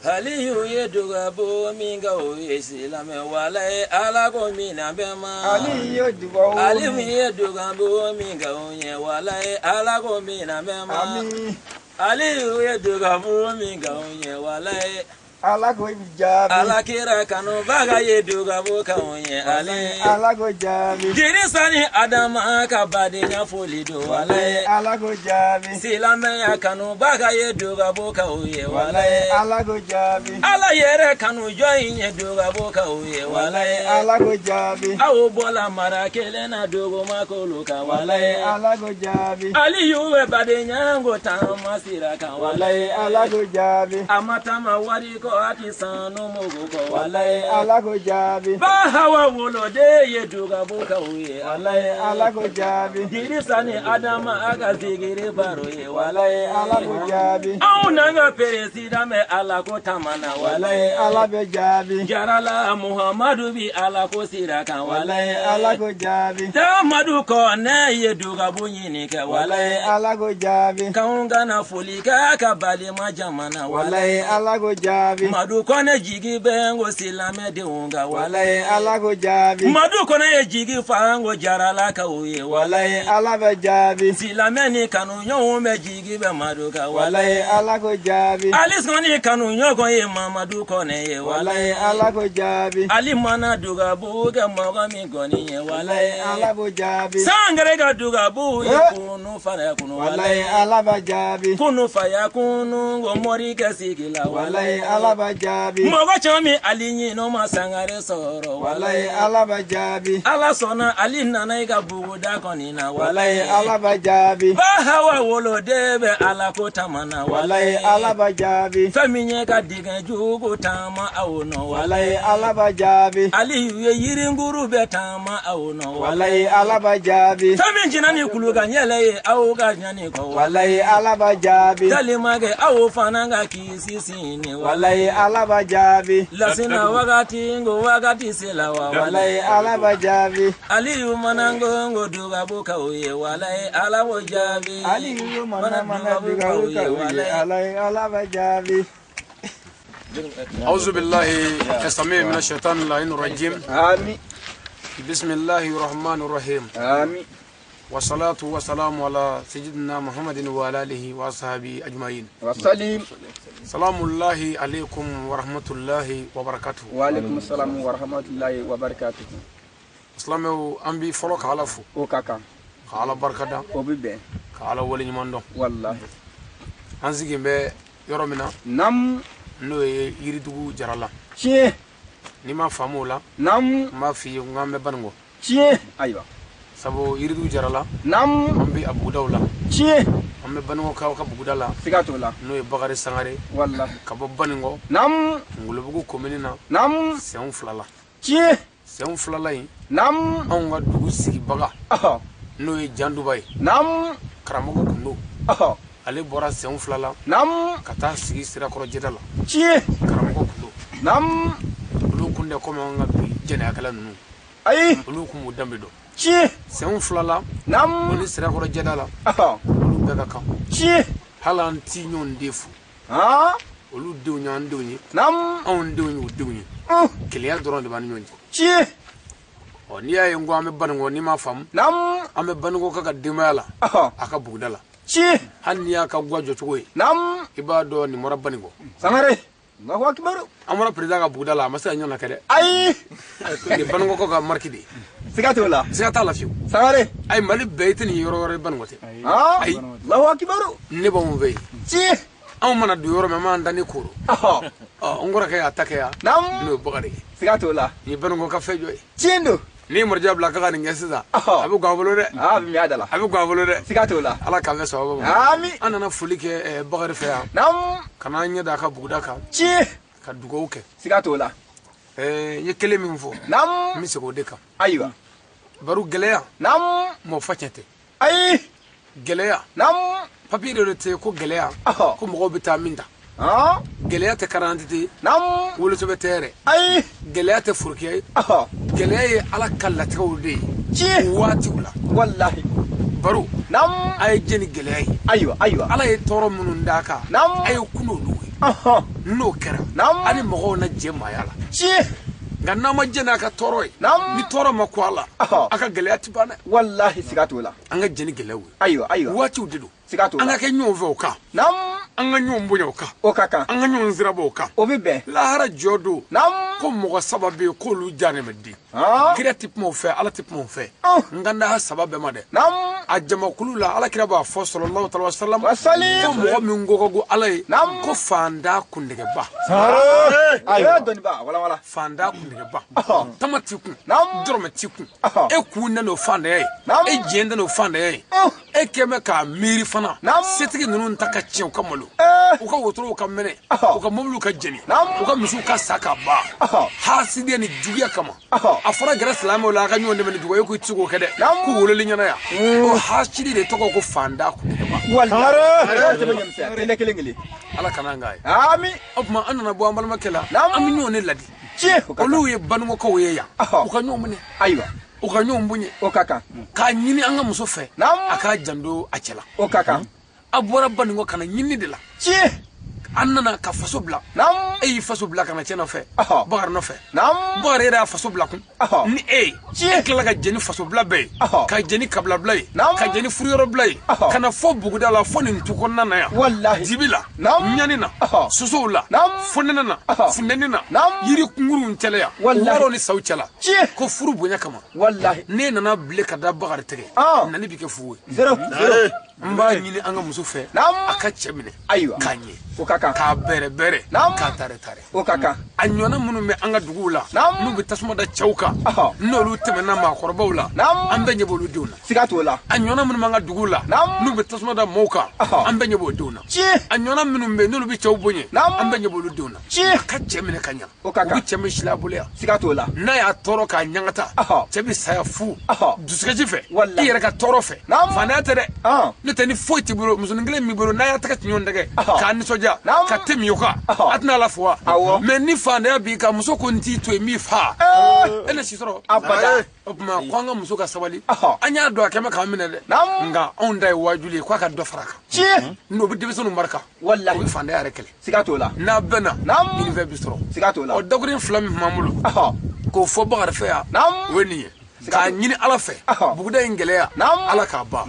Aliyu ye dugabo min kɛ o ye silamɛ walayi Ala ko min na bɛɛ ma. Aliyu ye dugawu. Aliyu ye dugabo min kɛ o ye walayi Ala ko min na bɛɛ ma. Ami. Aliyu ye dugabo min kɛ o ye walayi. Ala ko jaabi. Ala kira kanubaga ye dugabo kɛ o ye ale. Ala ko jaabi. Dirisa ni Adama ka badenya foli don walayi. Ala ko jaabi. Silamɛya kanubaga ye dugabo kɛ o ye walayi. Ala ko jaabi. Ala yɛrɛ kanu jɔn in ye dugabo kɛ o ye walayi. Ala ko jaabi. Aw bɔla mara kelen na duguma kolo kan walayi. Ala ko jaabi. Aliyu bɛ badenya ko taama sira kan walayi. Ala ko jaabi. A ma taama wari kɔ a ti sanu mugu kɔ walayi. Ala ko jaabi. Ba Hawa woloden ye dugabo kɛ o ye walayi. Ala ko jaabi. Dirisa ni Adama a ka zigiri baro ye walayi. Ala ko jaabi. Anw n'an ka peresidan bɛ Ala ko taama na walayi. Ala bɛ jaabi. Jarala Muhamadu bi Ala ko sira kan walayi. Ala ko jaabi. Tamadu Kɔnɛ ye dugabo ɲini kɛ walayi. Ala ko jaabi. K'anw kana foli kɛ ka balima jamana walayi. Ala ko jaabi. Madu Kɔnɛ jigi bɛ n ko silamɛdenw kan walayi. Ala ko jaabi. Madu Kɔnɛ ye jigi fa n ko Jarala kaw ye walayi. Ala bɛ jaabi. Silamɛ ni kanuɲɔgɔnw bɛ jigi bɛ Madu kan walayi. Ala ko jaabi. Ali sɔnni kanuɲɔgɔn ye Mamadu Kɔnɛ ye walayi. Ala ko jaabi. Ali mana dugabu kɛ mɔgɔ min kɔni ye walayi. Ala ko jaabi. Sangare ka dugabu ye kunu fara kunu walayi. Ala bɛ jaabi. Kunu faya kunu ko mori kɛ sigi la walayi. Ala bɛ jaabi. Mɔgɔ caman min Ali ɲin'o ma Sangare sɔrɔ walayi. Ala bɛ jaabi. Ala sɔnna Ali nana i ka buguda kɔni na walayi. Ala bɛ jaabi. Ba Hawa woloden bɛ Ala ko taama na walayi. Ala bɛ jaabi. Fɛn min ye ka dingɛ jugu taama aw nɔ walayi. Ala bɛ jaabi. Aliyu ye yirinkuru bɛ taama aw nɔ walayi. Ala bɛ jaabi. Fɛn min jina ni kulukan yɛlɛ ye aw ka ɲani kɔ walayi. Ala bɛ jaabi. Talimakɛ aw fana ka kisi sini walayi. Ala bɛ jaabi. Lasina wagati ngo wagati sela wa walayi. Ala bɛ jaabi. Aliyu mana ngo dugabo k'aw ye walayi. Ala b'o jaabi. Aliyu mana dugabo k'aw ye walayi. Ala bɛ jaabi. أعوذ بالله السميع من الشيطان اللعين الرجيم. آمين. بسم الله الرحمن الرحيم. آمين. والصلاة والسلام على سيدنا محمد وعلى آله وصحبه أجمعين. وسلم. سلام الله عليكم ورحمة الله وبركاته. وعليكم السلام ورحمة الله وبركاته. Silamɛw an bi fɔlɔ k'Ala fo. O ka kan. K'Ala barika da. O bi bɛn. K'Ala waleɲuman dɔn. Walahi. An sigilen bɛ yɔrɔ min na. Nam. N'o ye Yiridugu Jarala. Tiɲɛ. N'i ma faamu o la. Nam. N b'a f'i ye n k'an bɛ Banikɔ. Tiɲɛ. Ayiwa. Sabu Yiridugu Jarala. Nam. An bɛ a bugudaw la. Tiɲɛ. An bɛ Banikɔkaw ka buguda la. Siga t'o la. N'o ye Bakari Sangare. Walahi. Ka bɔ Banikɔ. Nam. Ngolobugu komini na. Nam. Sɛnw fila la. Tiɲɛ. Sɛnw fila la in. Nam. Anw ka dugu sigibaga. Ɔhɔ. N'o ye Janduba ye. Nam. Karamɔgɔ kun don. Ɔhɔ. Ale bɔra sɛnw fila la. Nam. Ka taa sigi Sirakɔrɔ jɛda la. Tiɲɛ. Karamɔgɔ kun don. Nam. Olu kun tɛ komi an ka bi jɛnɛyakɛla ninnu. Ayi. Olu kun b'u danbe dɔn. Tiɲɛ. Sɛnw fila la. Nam. Olu Sirakɔrɔ jɛda la. Ɔhɔ. Olu bɛɛ ka kan. Tiɲɛ. Hali an ti ɲɔgɔn den fo. Han. Olu denw y'an denw ye. Nam. Anw denw y'u denw ye. Keleya dɔrɔn de b'an ni ɲɔgɔn cɛ. Tiɲɛ. Ɔ n'i y'a ye n ko an bɛ Banikɔ n'i m'a faamu. Nam. An bɛ Banikɔ ka denbaya la. Ɔhɔ. A ka buguda la. Tiɲɛ. Hali n'i y'a ka guwa jɔcogo ye. Nam. I b'a dɔn nin bɔra Banikɔ. Sangare. Allahu akbar. An bɔra président ka buguda la a ma se ka ɲɔgɔn kɛ dɛ. Ayi. Nin Banikɔkaw ka marque de ye. Siga t'o la. Siga t'a la fiyewu. Sangare. Ayi Mali bɛɛ i tɛ nin yɔrɔ wɛrɛ ye Banikɔ tɛ. Ayi. Allahu akbar. Ne b'anw fɛ yen. Tiɲɛ. Anw mana don yɔrɔ min an b'an da ni koro. Ɔhɔ. Ɔ n kɔrɔkɛ y'a ta kɛ yan. Nam. N'o ye Bakari ye. Siga t'o la. Nin ye Banikɔ ka fɛn jɔ ye. Tiɲɛ don. Ni marija bila ka nin kɛ sisan a bɛ gan a bolo dɛ. A bɛ mɛn a da la. A bɛ gan a bolo dɛ. Siga t'o la. Ala k'an bɛn sababu ma. Ami. An nana foli kɛ Bakari fɛ yan. Nam. Ka n'an ɲɛ da a ka buguda kan. Tiɲɛ. Ka dugawu kɛ. Siga t'o la. N ye kelen min fɔ. Nam. N bɛ segin o de kan. Ayiwa. Baro gɛlɛya. Nam. Mɔgɔ fa tiɲɛ tɛ. Ayi. Gɛlɛya. Nam. Papiye dɔ de tɛ ko gɛlɛya. Ɔhɔ. Ko mɔgɔw bɛ taa min ta. Han. Gɛlɛya tɛ carte ye. Nam. Wolosɛbɛn tɛ yɛrɛ. Ayi. Gɛlɛya tɛ forokɛ ye. Ɔhɔ. Gɛlɛya ye Ala ka latigɛw de ye. Tiɲɛ. Waatiw la. Walahi. Baro. Nam. A ye jɛn ni gɛlɛya ye. Ayiwa ayiwa. Ala ye tɔɔrɔ minnu d'a kan. Nam. A ye kun n'olu ye. N'o kɛra ani mɔgɔw na jɛ maaya la nka n'an ma jɛ n'a ka tɔɔrɔ ye ni tɔɔrɔ ma ko a la a ka gɛlɛya ti ban dɛ walahi siga t'o la an ka jɛ ni gɛlɛyaw ye ayiwa ayiwa waatiw de don siga t'o la an ka kɛ ɲɔgɔn fɛ o kan an ka ɲɔgɔn bonya o kan o ka kan an ka ɲɔgɔn sirabɔ o kan o bɛ bɛn lahara jɔ don ko mɔgɔ saba bɛ yen k'olu diya ne bɛ di kira tɛ kuma o fɛ ala tɛ kuma o fɛ n ka n'a saba bɛɛ ma dɛ a jamakulu la ala kira b'a fɔ sɔlɔlahu taala wasalam ko mɔgɔ min ko ka go ala ye ko fanda kundɛgɛba ayiwa dɔnniba wala wala fanda kundɛgɛba tama t'i kun dɔrɔmɛ t'i kun e kun tɛ n'o fandaya ye e jɛn tɛ n'o fandaya ye e kɛn bɛ k'a miiri fana setigi ninnu ta ka tiɲɛ u ka malo u ka wotorow ka mɛnɛ u ka mobiliw ka jeni u ka misiw ka sa ka ban hasidenya ni juguya kama a fɔra gɛrɛ silamɛw la a ka ɲɔgɔn dɛmɛ ni dugawu ye ko i tɛ se k'o kɛ dɛ k'u wololi ɲɛna yan o hasidi de tɔgɔ ko fanda kundɛgɛba ala kana an k'a ye o tuma an nana bɔ an balimakɛ la an bɛ ɲɔgɔn de ladi olu ye banukokaw ye yan u ka ɲɔgɔn minɛ ayiwa u ka ɲɔgɔn bonya o ka kan k'a ɲini an ka muso fɛ a k'a janto a cɛ la o ka kan a bɔra banuko ka na ɲini de la an nana ka faso bila e y'i faso bila ka na cɛ nɔfɛ Bakari nɔfɛ Bakari yɛrɛ y'a faso bila kun ni e ye e tilala ka jɛ ni faso bila bɛɛ ye ka jɛ ni kabila bila ye ka jɛ ni furuyɔrɔ bila ye ka na fɔ buguda la fɔ nin tu kɔnɔna na yan dibi la ɲani na sosow la fonɛnɛ na funteni na yiri kunkuruw cɛla yan wɔɔrɔ ni saw cɛla ko furu bonya kama n'e nana bile ka da Bakari tɛgɛ nali bi kɛ fu ye n b'a ɲini an ka muso fɛ a ka cɛ minɛ k'a ɲɛ k'a bɛrɛ bɛrɛ k'a tare tare o ka kan a ɲɔgɔnna minnu bɛ an ka duguw la n'u bɛ tasuma da cɛw kan n'olu tɛmɛna maakɔrɔbaw la an bɛɛ ɲɛ b'olu denw na siga t'o la a ɲɔgɔnna minnu b'an ka duguw la n'u bɛ tasuma da mɔɔw kan an bɛɛ ɲɛ b'o denw na a ɲɔgɔnna minnu bɛ yen n'olu bɛ cɛw bonya an bɛɛ ɲɛ b'olu denw na a ka cɛ minɛ ka ɲa o ka kan u bɛ cɛ min sila bolo yan siga t'o la n'a y'a tɔɔrɔ k'a ɲangata cɛ bɛ saya fu dusukasi fɛ i yɛrɛ ka tɔɔrɔ fɛ faantanya tɛ dɛ n'o tɛ ni foyi t'i bolo musonin kelen b'i bolo n'a y'a tɛgɛ ci ɲɔgɔn tɛgɛ k'a nisɔndiya ka te min o kan a tɛna ala fo wa mɛ ni faantanya b'i kan muso ko n t'i to yen n b'i fa e na si sɔrɔ o tuma ko an ka muso ka sabali an y'a dɔn a kɛ bɛ k'an minɛ dɛ nka anw ta ye waajuli ye k'a ka dɔ fara a kan n'o bɛ denmisɛnninw barika o bɛ faantanya yɛrɛ kɛlɛ siga t'o la n'a bɛnna ɲinifɛn bi sɔrɔ siga t'o la o dakuruɲɛ fila min tun b'an bolo k'o fɔ Bakari fɛ yan o ye nin ye k'a ɲini ala fɛ buguda in gɛlɛya ala k'a ban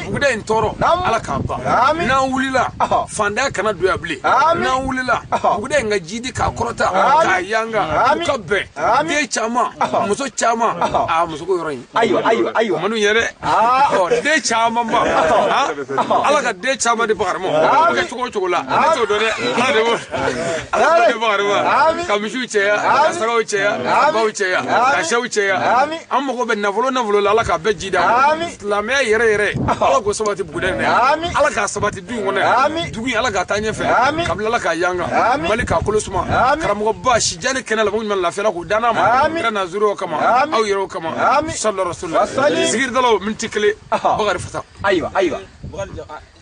buguda in tɔɔrɔ ala k'a ban n'an wulila fandaya kana don yan bilen n'an wulila buguda in ka jidi k'a kɔrɔta k'a yanga u ka bɛn den caman muso caman a muso ko yɔrɔ in ayiwa ayiwa ayiwa manu yɛrɛ ɔ den caman ba ala ka den caman di Bakari ma o bɛ kɛ cogo o cogo la ne t'o dɔn dɛ ala de b'o ala de Bakari ma ka misiw cɛya ka sagaw cɛya ka baw cɛya ka sɛw cɛya an mago bɛ nafolo nafolo la ala k'a bɛɛ ji d'a ma silamɛya yɛrɛ yɛrɛ ala k'o sabati buguda in na yan ala k'a sabati du in kɔnɔ yan dugu in ala k'a taa ɲɛfɛ kabila ala k'a yanga Mali k'a kolo suma karamɔgɔba sijan ni kɛnɛ la mɔgɔ ɲuman lafiya k'o dan'a ma kira nazuru kama aw yɛrɛw kama sallallahu rasulullah zikiridalaw miniti kelen Bakari Fata ayiwa ayiwa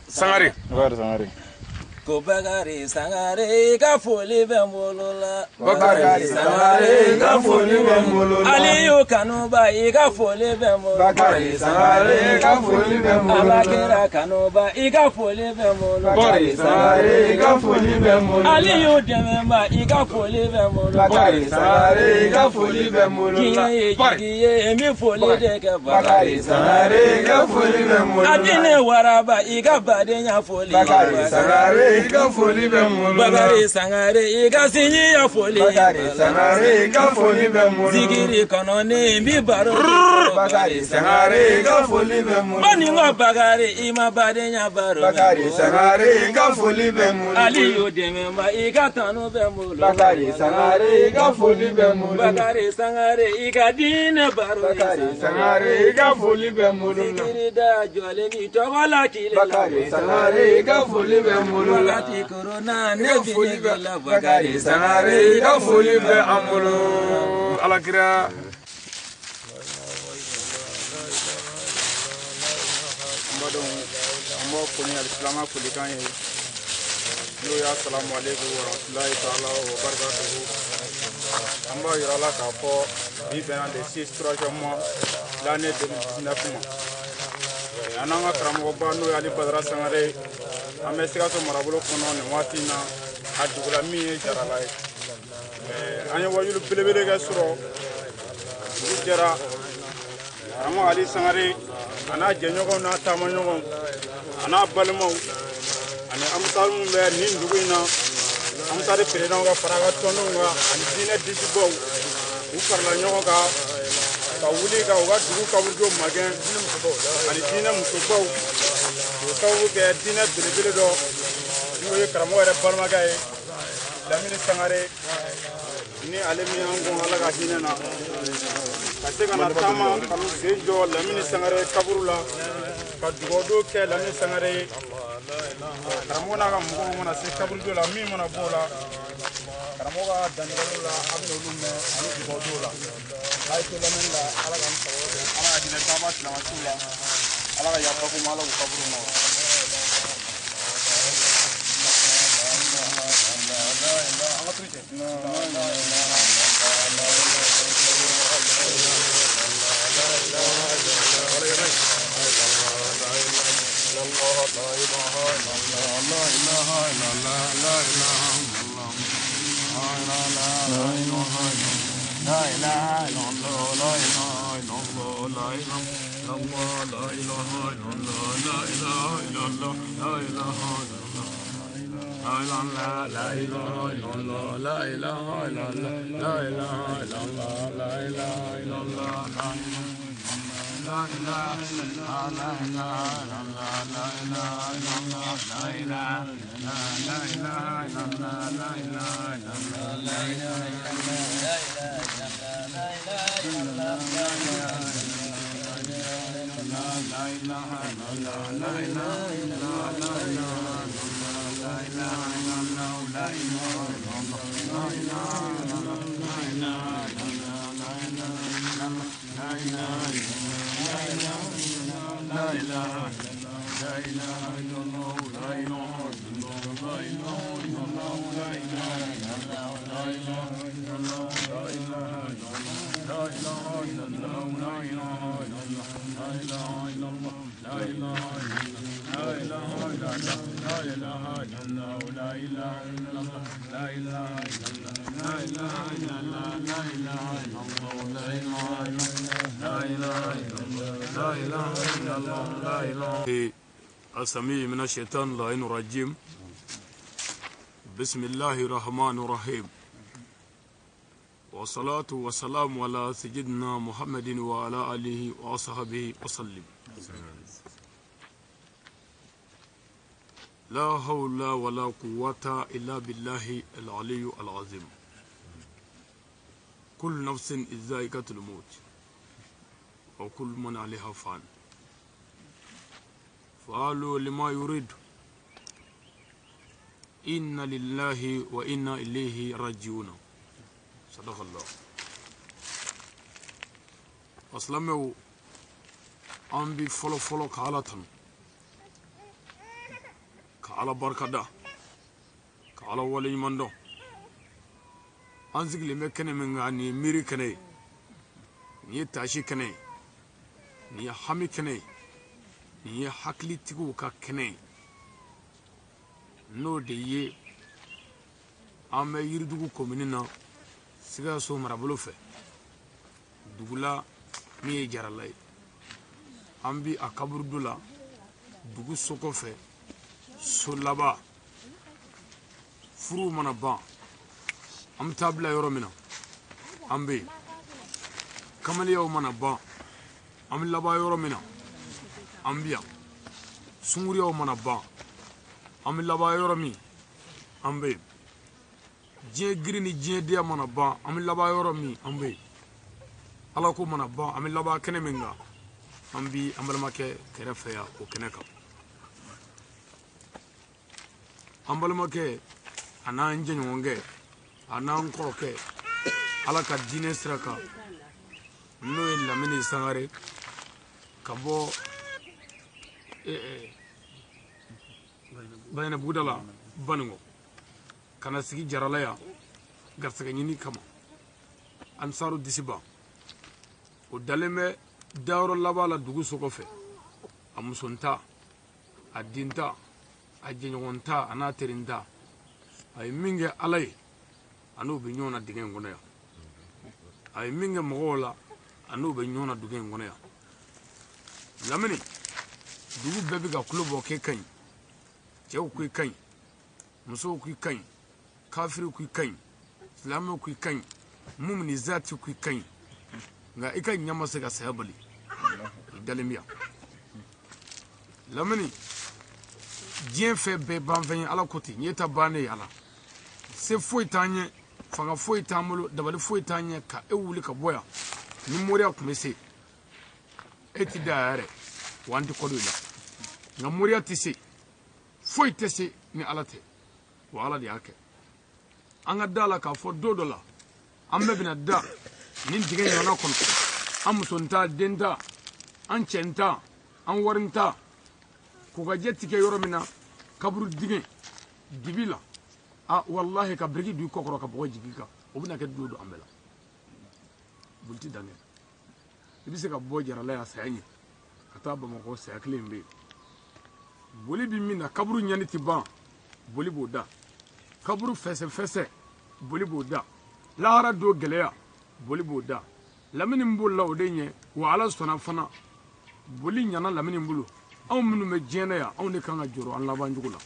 Sangare Bakari Sangare ko Bakari Sangare ka foli bɛ n bolo la Bakari Sangare ka foli bɛ n bolo la Aliyu Kanuba i ka foli bɛ n bolo Bakari Sangare ka foli bɛ n bolo la Alakira Kanuba i ka foli bɛ n bolo Bakari Sangare ka foli bɛ n bolo Aliyu Dɛmɛba i ka foli bɛ n bolo Bakari Sangare ka foli bɛ n bolo Diɲɛ ye jigi ye n bɛ foli de kɛ Bakari Sangare ka foli bɛ n bolo Adinɛ Waraba i ka badenya foli Bakari Sangare i ka foli bɛ n bolo Bakari Sangare i ka sinjiya foli Bakari Sangare i ka foli bɛ n bolo Zikiri kɔnɔ ne bi baro Bakari Sangare i ka foli bɛ n bolo Baninko Bakari i ma badenya baro Bakari Sangare i ka foli bɛ n bolo Aliyu Dɛmɛba i ka tanu bɛ n bolo Bakari Sangare i ka foli bɛ n bolo Bakari Sangare i ka diinɛ baro Bakari Sangare i ka foli bɛ n bolo Zikiri da jɔlen ni tɔgɔ la kile la Bakari Sangare i ka foli bɛ n bolo Wagati korona ne bi ne la Bakari Sangare i ka foli bɛ an bolo Alakira n b'a dɔn an b'aw fo ni alisilamɛ folikan ye n'o ye asalamu aleykum warahmatulahi taala wa barakatuhu an b'a yira la k'a fɔ bi bɛnna le 6 3e mois l'année 2019 ma an n'an ka karamɔgɔba n'o ye Ali Badara Sangare an bɛ Sikaso marabolo kɔnɔ nin waati in na A dugula min ye Jarala ye. An ye wajulu belebele kɛ sɔrɔ dugu jɛra. Karamɔgɔ Ali Sangare a n'a jɛɲɔgɔnw n'a taamaɲɔgɔnw a n'a balimaw ani amusari minnu bɛ nin dugu in na, amusari peredanw ka fara ka tɔndenw kan ani diinɛ disibaw, u farala ɲɔgɔn kan ka wuli ka u ka dugu kaburudo magɛn ani diinɛ musobaw k'o sababu kɛ diinɛ belebele dɔ n'o ye karamɔgɔ yɛrɛ balimakɛ ye Lamini Sangare, ni ale min y'an gɔn Ala ka hinɛ na ka se ka na taama ka n'u sen jɔ Lamini Sangare kaburu la ka dugawu kɛ Lamini Sangare ye. Karamɔgɔ n'a ka mɔgɔw mana se kaburudo la, min mana bɔ o la, karamɔgɔ ka dantigɛliw la, a bɛna olu mɛn ani dugawu la. A ye to lamɛnni la. Ala ka n sago kɛ, Ala ka hinɛ taama silamɛsiw la, Ala ka yafa ko ma, Ala k'u kaburu nɔgɔya. السميع من الشيطان اللعين الرجيم. بسم الله الرحمن الرحيم، والصلاة والسلام على سيدنا محمد وعلى آله وصحبه وسلم. لا حول ولا قوة إلا بالله العلي العظيم. كل نفس ذائقة الموت وكل من عليها فان. فعلوا لما يريد. إنا لله وإنا إليه راجعون. صدق الله. أسلموا an bi fɔlɔ fɔlɔ ka Ala tanu, ka Ala barikada, ka Ala waleɲuman dɔn. An sigilen bɛ kɛnɛ min kan, nin ye miiri kɛnɛ ye, nin ye taasi kɛnɛ ye, nin ye hami kɛnɛ ye, nin ye hakilitigiw ka kɛnɛ ye. N'o de ye an bɛ Yiridugu komini na, Sikaso marabolo fɛ, dugu la min ye Jarala ye. An bi a kaburudo la dugu so kɔfɛ, so laban. Furuw mana ban, an bɛ taa bila yɔrɔ min na, an bɛ yen. Kamaleyaw mana ban, an bɛ laban yɔrɔ min na, an bɛ yan. Sunguriyaw mana ban, an bɛ laban yɔrɔ min, an bɛ yen. Diɲɛ girin ni diɲɛ diya mana ban, an bɛ laban yɔrɔ min, an bɛ yen. Ala ko mana ban, an bɛ laban kɛnɛ min kan, an bi an balimakɛ kɛrɛfɛ yan o kɛnɛ kan. An balimakɛ a n'an jɛɲɔgɔnkɛ a n'an kɔrɔkɛ Ala ka diinɛ sira kan, n'o ye Lamini Sangare ka bɔ Baɲɛnɛbuguda la Baningo ka na sigi Jarala yan garisɛgɛ ɲini kama. Ansaru Disiba o dalen bɛ dayɔrɔ laban la dugu so kɔfɛ. A musonta, a denta, a jɛɲɔgɔn ta, a n'a terinta, A ye min kɛ Ala ye, a n'o bɛ ɲɔgɔn na dingɛ in kɔnɔ yan. A ye min kɛ mɔgɔw la, a n'o bɛ ɲɔgɔn na dingɛ in kɔnɔ yan. Lamini, dugu bɛɛ bɛ ka kulo bɔ k'e ka ɲi, cɛw ko i ka ɲi, musow ko i ka ɲi, kafiriw ko i ka ɲi, silamɛw ko i ka ɲi, mumini zati ko i ka ɲi, nka i ka ɲa ma se ka saya bali, i dalen bɛ yan. Lamini, diɲɛ fɛn bɛɛ banfɛn ye, Ala ko ten, ɲɛ ta bannen ye Ala. Se foyi t'an ɲɛ, fanga foyi t'an bolo, dabali foyi t'an ɲɛ ka e wuli ka bɔ yan. Ni moriya tun bɛ se, e ti da yɛrɛ, wa an tɛ kɔdon i la. Nka moriya tɛ se, foyi tɛ se ni Ala tɛ, wa Ala de y'a kɛ. An ka da la k'a fɔ don dɔ la, an bɛɛ bɛna da nin dingɛ ɲɔgɔnna kɔnɔ. An muso n ta, den ta, an cɛ n ta, an wari n ta, k'u ka jɛ ti kɛ yɔrɔ min na, kaburu dingɛ dibi la, a walahi ka biriki don i kɔ kɔrɔ ka bɔgɔ jigin i kan, o bɛna kɛ don dɔ an bɛɛ la. Boli ti dan kɛ. I bɛ se ka bɔ Jarala yan saya ɲɛ ka taa Bamakɔ, saya kelen in bɛ yen. Boli bɛ min na, kaburu ɲɛni tɛ ban, boli b'o da. Kaburu fɛsɛfɛsɛ, boli b'o da. Lahara don gɛlɛya, boli b'o da. Lamini min bolila o de ɲɛ, wa Ala sɔnna fana, boli ɲana lamini bolo. Anw minnu bɛ diɲɛ na yan, anw de kan ka jɔrɔ an laban cogo la.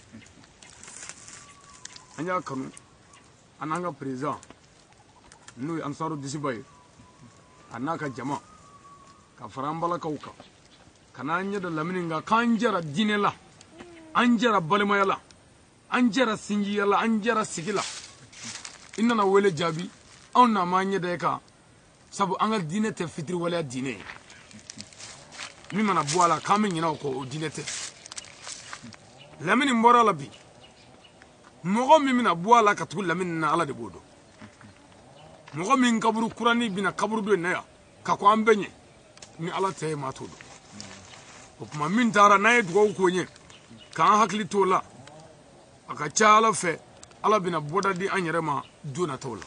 An y'a kanu, an n'an ka président n'o ye Ansaru Disiba ye, a n'a ka jama, ka fara an balakaw kan, ka n'an ɲɛ da lamini kan, k'an jɛra diinɛ la, an jɛra balimaya la, an jɛra sinjiya la, an jɛra sigi la. I nana wele jaabi, anw n'a m'an ɲɛ da e kan, sabu an ka diinɛ tɛ fitiriwaleya diinɛ ye. Min mana bɔ a la k'an bɛ ɲinɛ o kɔ, o diinɛ tɛ. Lamini bɔra a la bi, mɔgɔ min bɛna bɔ a la ka tugu lamini na, Ala de b'o dɔn. Mɔgɔ min kaburu kuranin bɛna kaburu don in na yan ka kɔn an bɛɛ ɲɛ, ni Ala tɛ, maa t'o dɔn. O tuma min taara n'an ye dugawu k'o ɲɛ, k'an hakili t'o la, a ka ca Ala fɛ, Ala bɛna bɔda di an yɛrɛ ma don nataw la.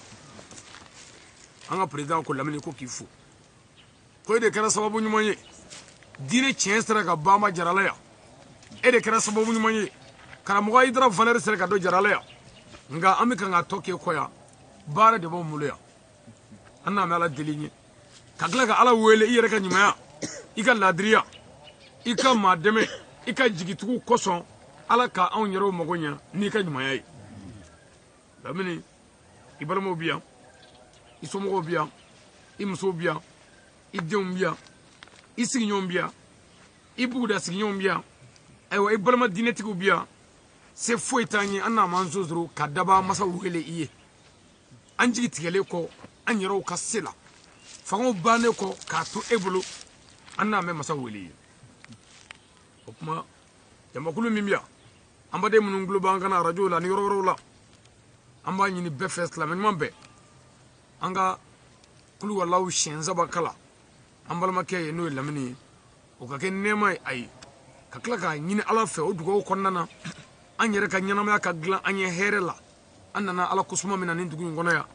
An ka président ko lamini ko k'i fo, ko e de kɛra sababu ɲuman ye diinɛ tiɲɛ sera ka ban ma Jarala yan. E de kɛra sababu ɲuman ye karamɔgɔ Hayidara valeur sera ka dɔn Jarala yan. Nka an bɛ kan ka tɔ k'e kɔ yan, baara de b'anw bolo yan. An n'an bɛ Ala deli ɲɛ, ka tila ka Ala wele i yɛrɛ ka ɲumanya, i ka laadiriya, i ka maa dɛmɛ, i ka jigitugu kosɔn, Ala ka anw yɛrɛw mago ɲɛ n'i ka ɲumanya ye. Lamini, i balimaw bi yan, i somɔgɔw bi yan, i musow bi yan, i denw bi yan, i sigiɲɔgɔnw bi yan, i buguda sigiɲɔgɔnw bi yan, ayiwa i balima diinɛtigiw bi yan. Se foyi t'an ye, an n'a m'an sonsoro ka daba masaw wele i ye. An jigi tigɛlen kɔ an yɛrɛw ka se la, fangaw bannen kɔ k'a to e bolo, an n'a mɛn masa wele i ye. O tuma jamakulu min bɛ yan, an baden minnu tulo b'an kana arajo la ni yɔrɔ wɛrɛw la, an b'a ɲini bɛɛ fɛ, silamɛ ɲuman bɛɛ, an ka kuluwalaw siɲɛ saba kala an balimakɛ ye, n'o ye lamini ye, o ka kɛ nɛɛma ye a ye, ka tila k'a ɲini Ala fɛ o dugawu kɔnɔna na, an yɛrɛ ka ɲɛnamaya ka dilan an ye hɛrɛ la. An nana Ala kosuma min na nin dugu in kɔnɔ yan,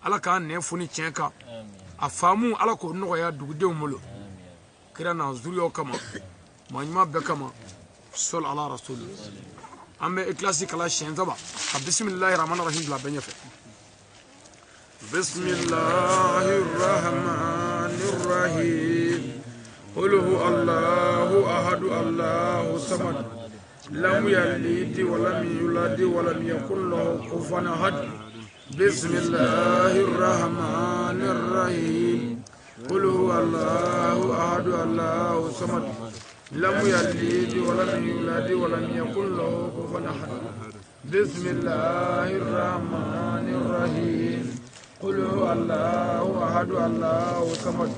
Ala k'an nɛ foni tiɲɛ kan, a faamu Ala k'o nɔgɔya dugudenw bolo, kira n'a zuriyaw kama, maa ɲuman bɛɛ kama, sɔli ala rasuli. An bɛ ikilasi kala siɲɛ saba, ka bisimilahi rahmani rahim bila bɛɛ ɲɛfɛ. Bisimilahi rahmani rahim. Qul huwa Allahu ahadu, Allahu samad, lam yalid wa lam yulad wa lam yakul lahu kufuwan ahad. Bisimilahi rahmani rahim. Qul huwa Allahu ahadu, Allahu samad, lam yalid wa lam yulad wa lam yakul lahu kufuwan ahad. Bisimilahi rahmani rahim. Qul huwa Allahu ahadu, Allahu samad,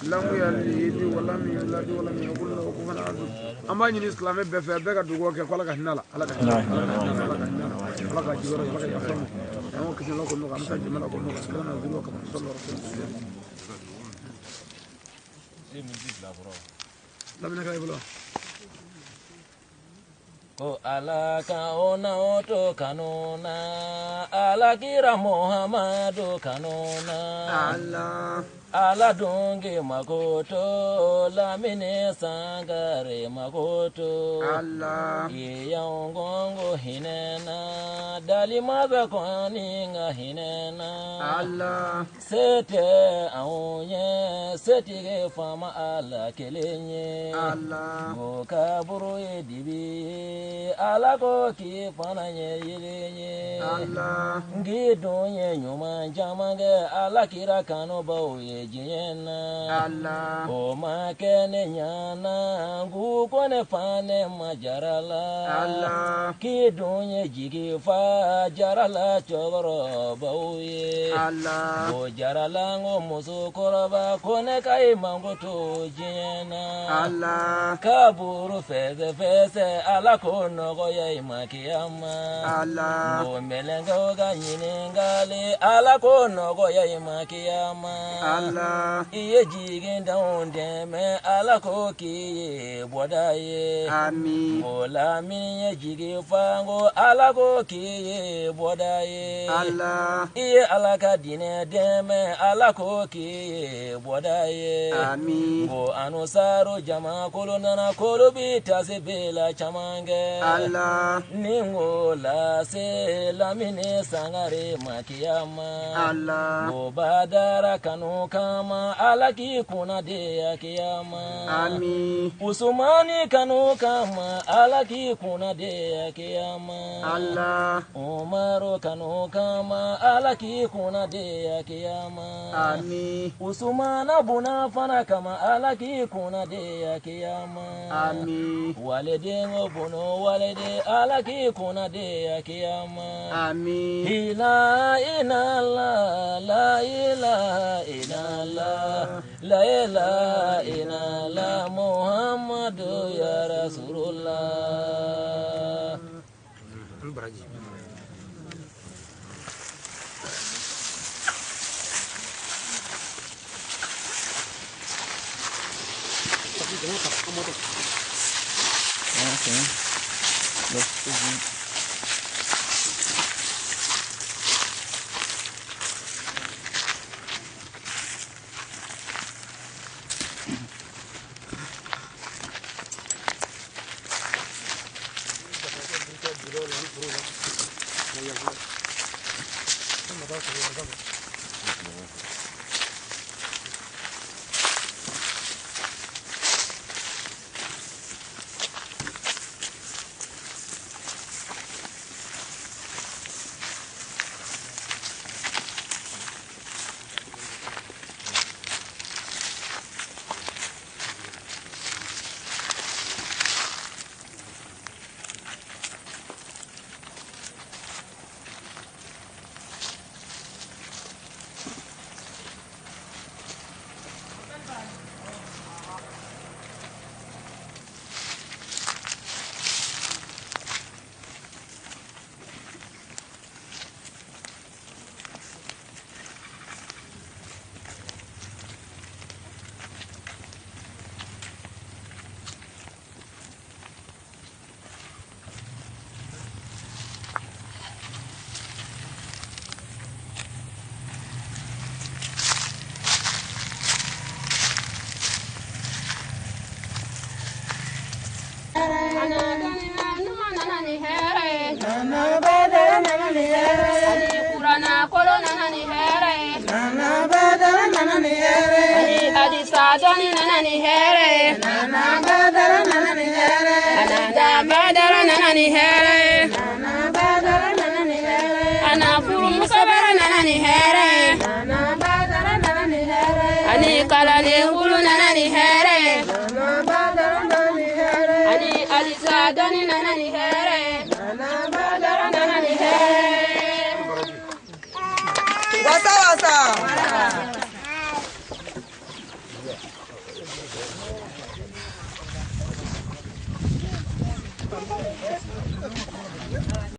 lam yalid wa lam yulad wa lam yakul lahu kufuwan ahad. An b'a ɲini silamɛ bɛɛ fɛ, bɛɛ ka dugawu kɛ ko Ala ka hinɛ a la, Ala ka hinɛ a la, Ala ka hinɛ a la, Ala ka jigiyɔrɔ, Ala ka yafa ma, an ko kisi Ala ko nɔgɔya, an bɛ taa jama la ko nɔgɔya, ala n'a zuriyaw kama, sallallahu alaihi wasallam. Lamini ka i bolo. Ko Ala ka o na o to kanu na, Ala kira Muhammadu kanu na. Allah. Ala donge makoto Lamine Sangare makoto Allah Iyangongo hinena Dalimaza kwaninga hinena Allah Sete aunye setige fama ala kelenye Allah Gokaburu edibi ala ko ki fana nye yelenye Allah Ngidonye nyuma jamange ala kira kano bawo ye jiɲɛ Allah O ma kɛ ne ɲana ngu ko ne fa ne ma jara la Allah K'i dun ye jigi fa jara la cɛkɔrɔbaw ye Allah O jara la n ko musokɔrɔba ko ne ka i mango to diɲɛ na Allah Kaburu fɛsɛ fɛsɛ ala ko nɔgɔya i ma kiyama Allah O mɛlɛnkɛw ka ɲininkali ala ko nɔgɔya i ma kiyama Allah I ye jigin danw dɛmɛ ala ko k'i ye bɔda ye Amin O la min ye jigi fa n ko ala ko k'i ye bɔda ye Allah I ye ala ka diinɛ dɛmɛ ala ko k'i ye bɔda ye Amin Ko anusaro jama kolo nana kolo bi tase bela caman kɛ Allah Ni n ko lase Lamine Sangare makiyama Allah Ko badara kanu kama ala k'i kunna deya kiyama Amin Usumani kanu kama ala k'i kunna deya kiyama Allah Umaru kanu kama ala k'i kunna deya kiyama Amin Usumana buna fana kama ala k'i kunna deya kiyama Amin Waliden o bono walide ala k'i kunna deya kiyama Amin Ila ila la la ilaha illallah la ilaha illallah Muhammadu ya Rasulullah. Baraji.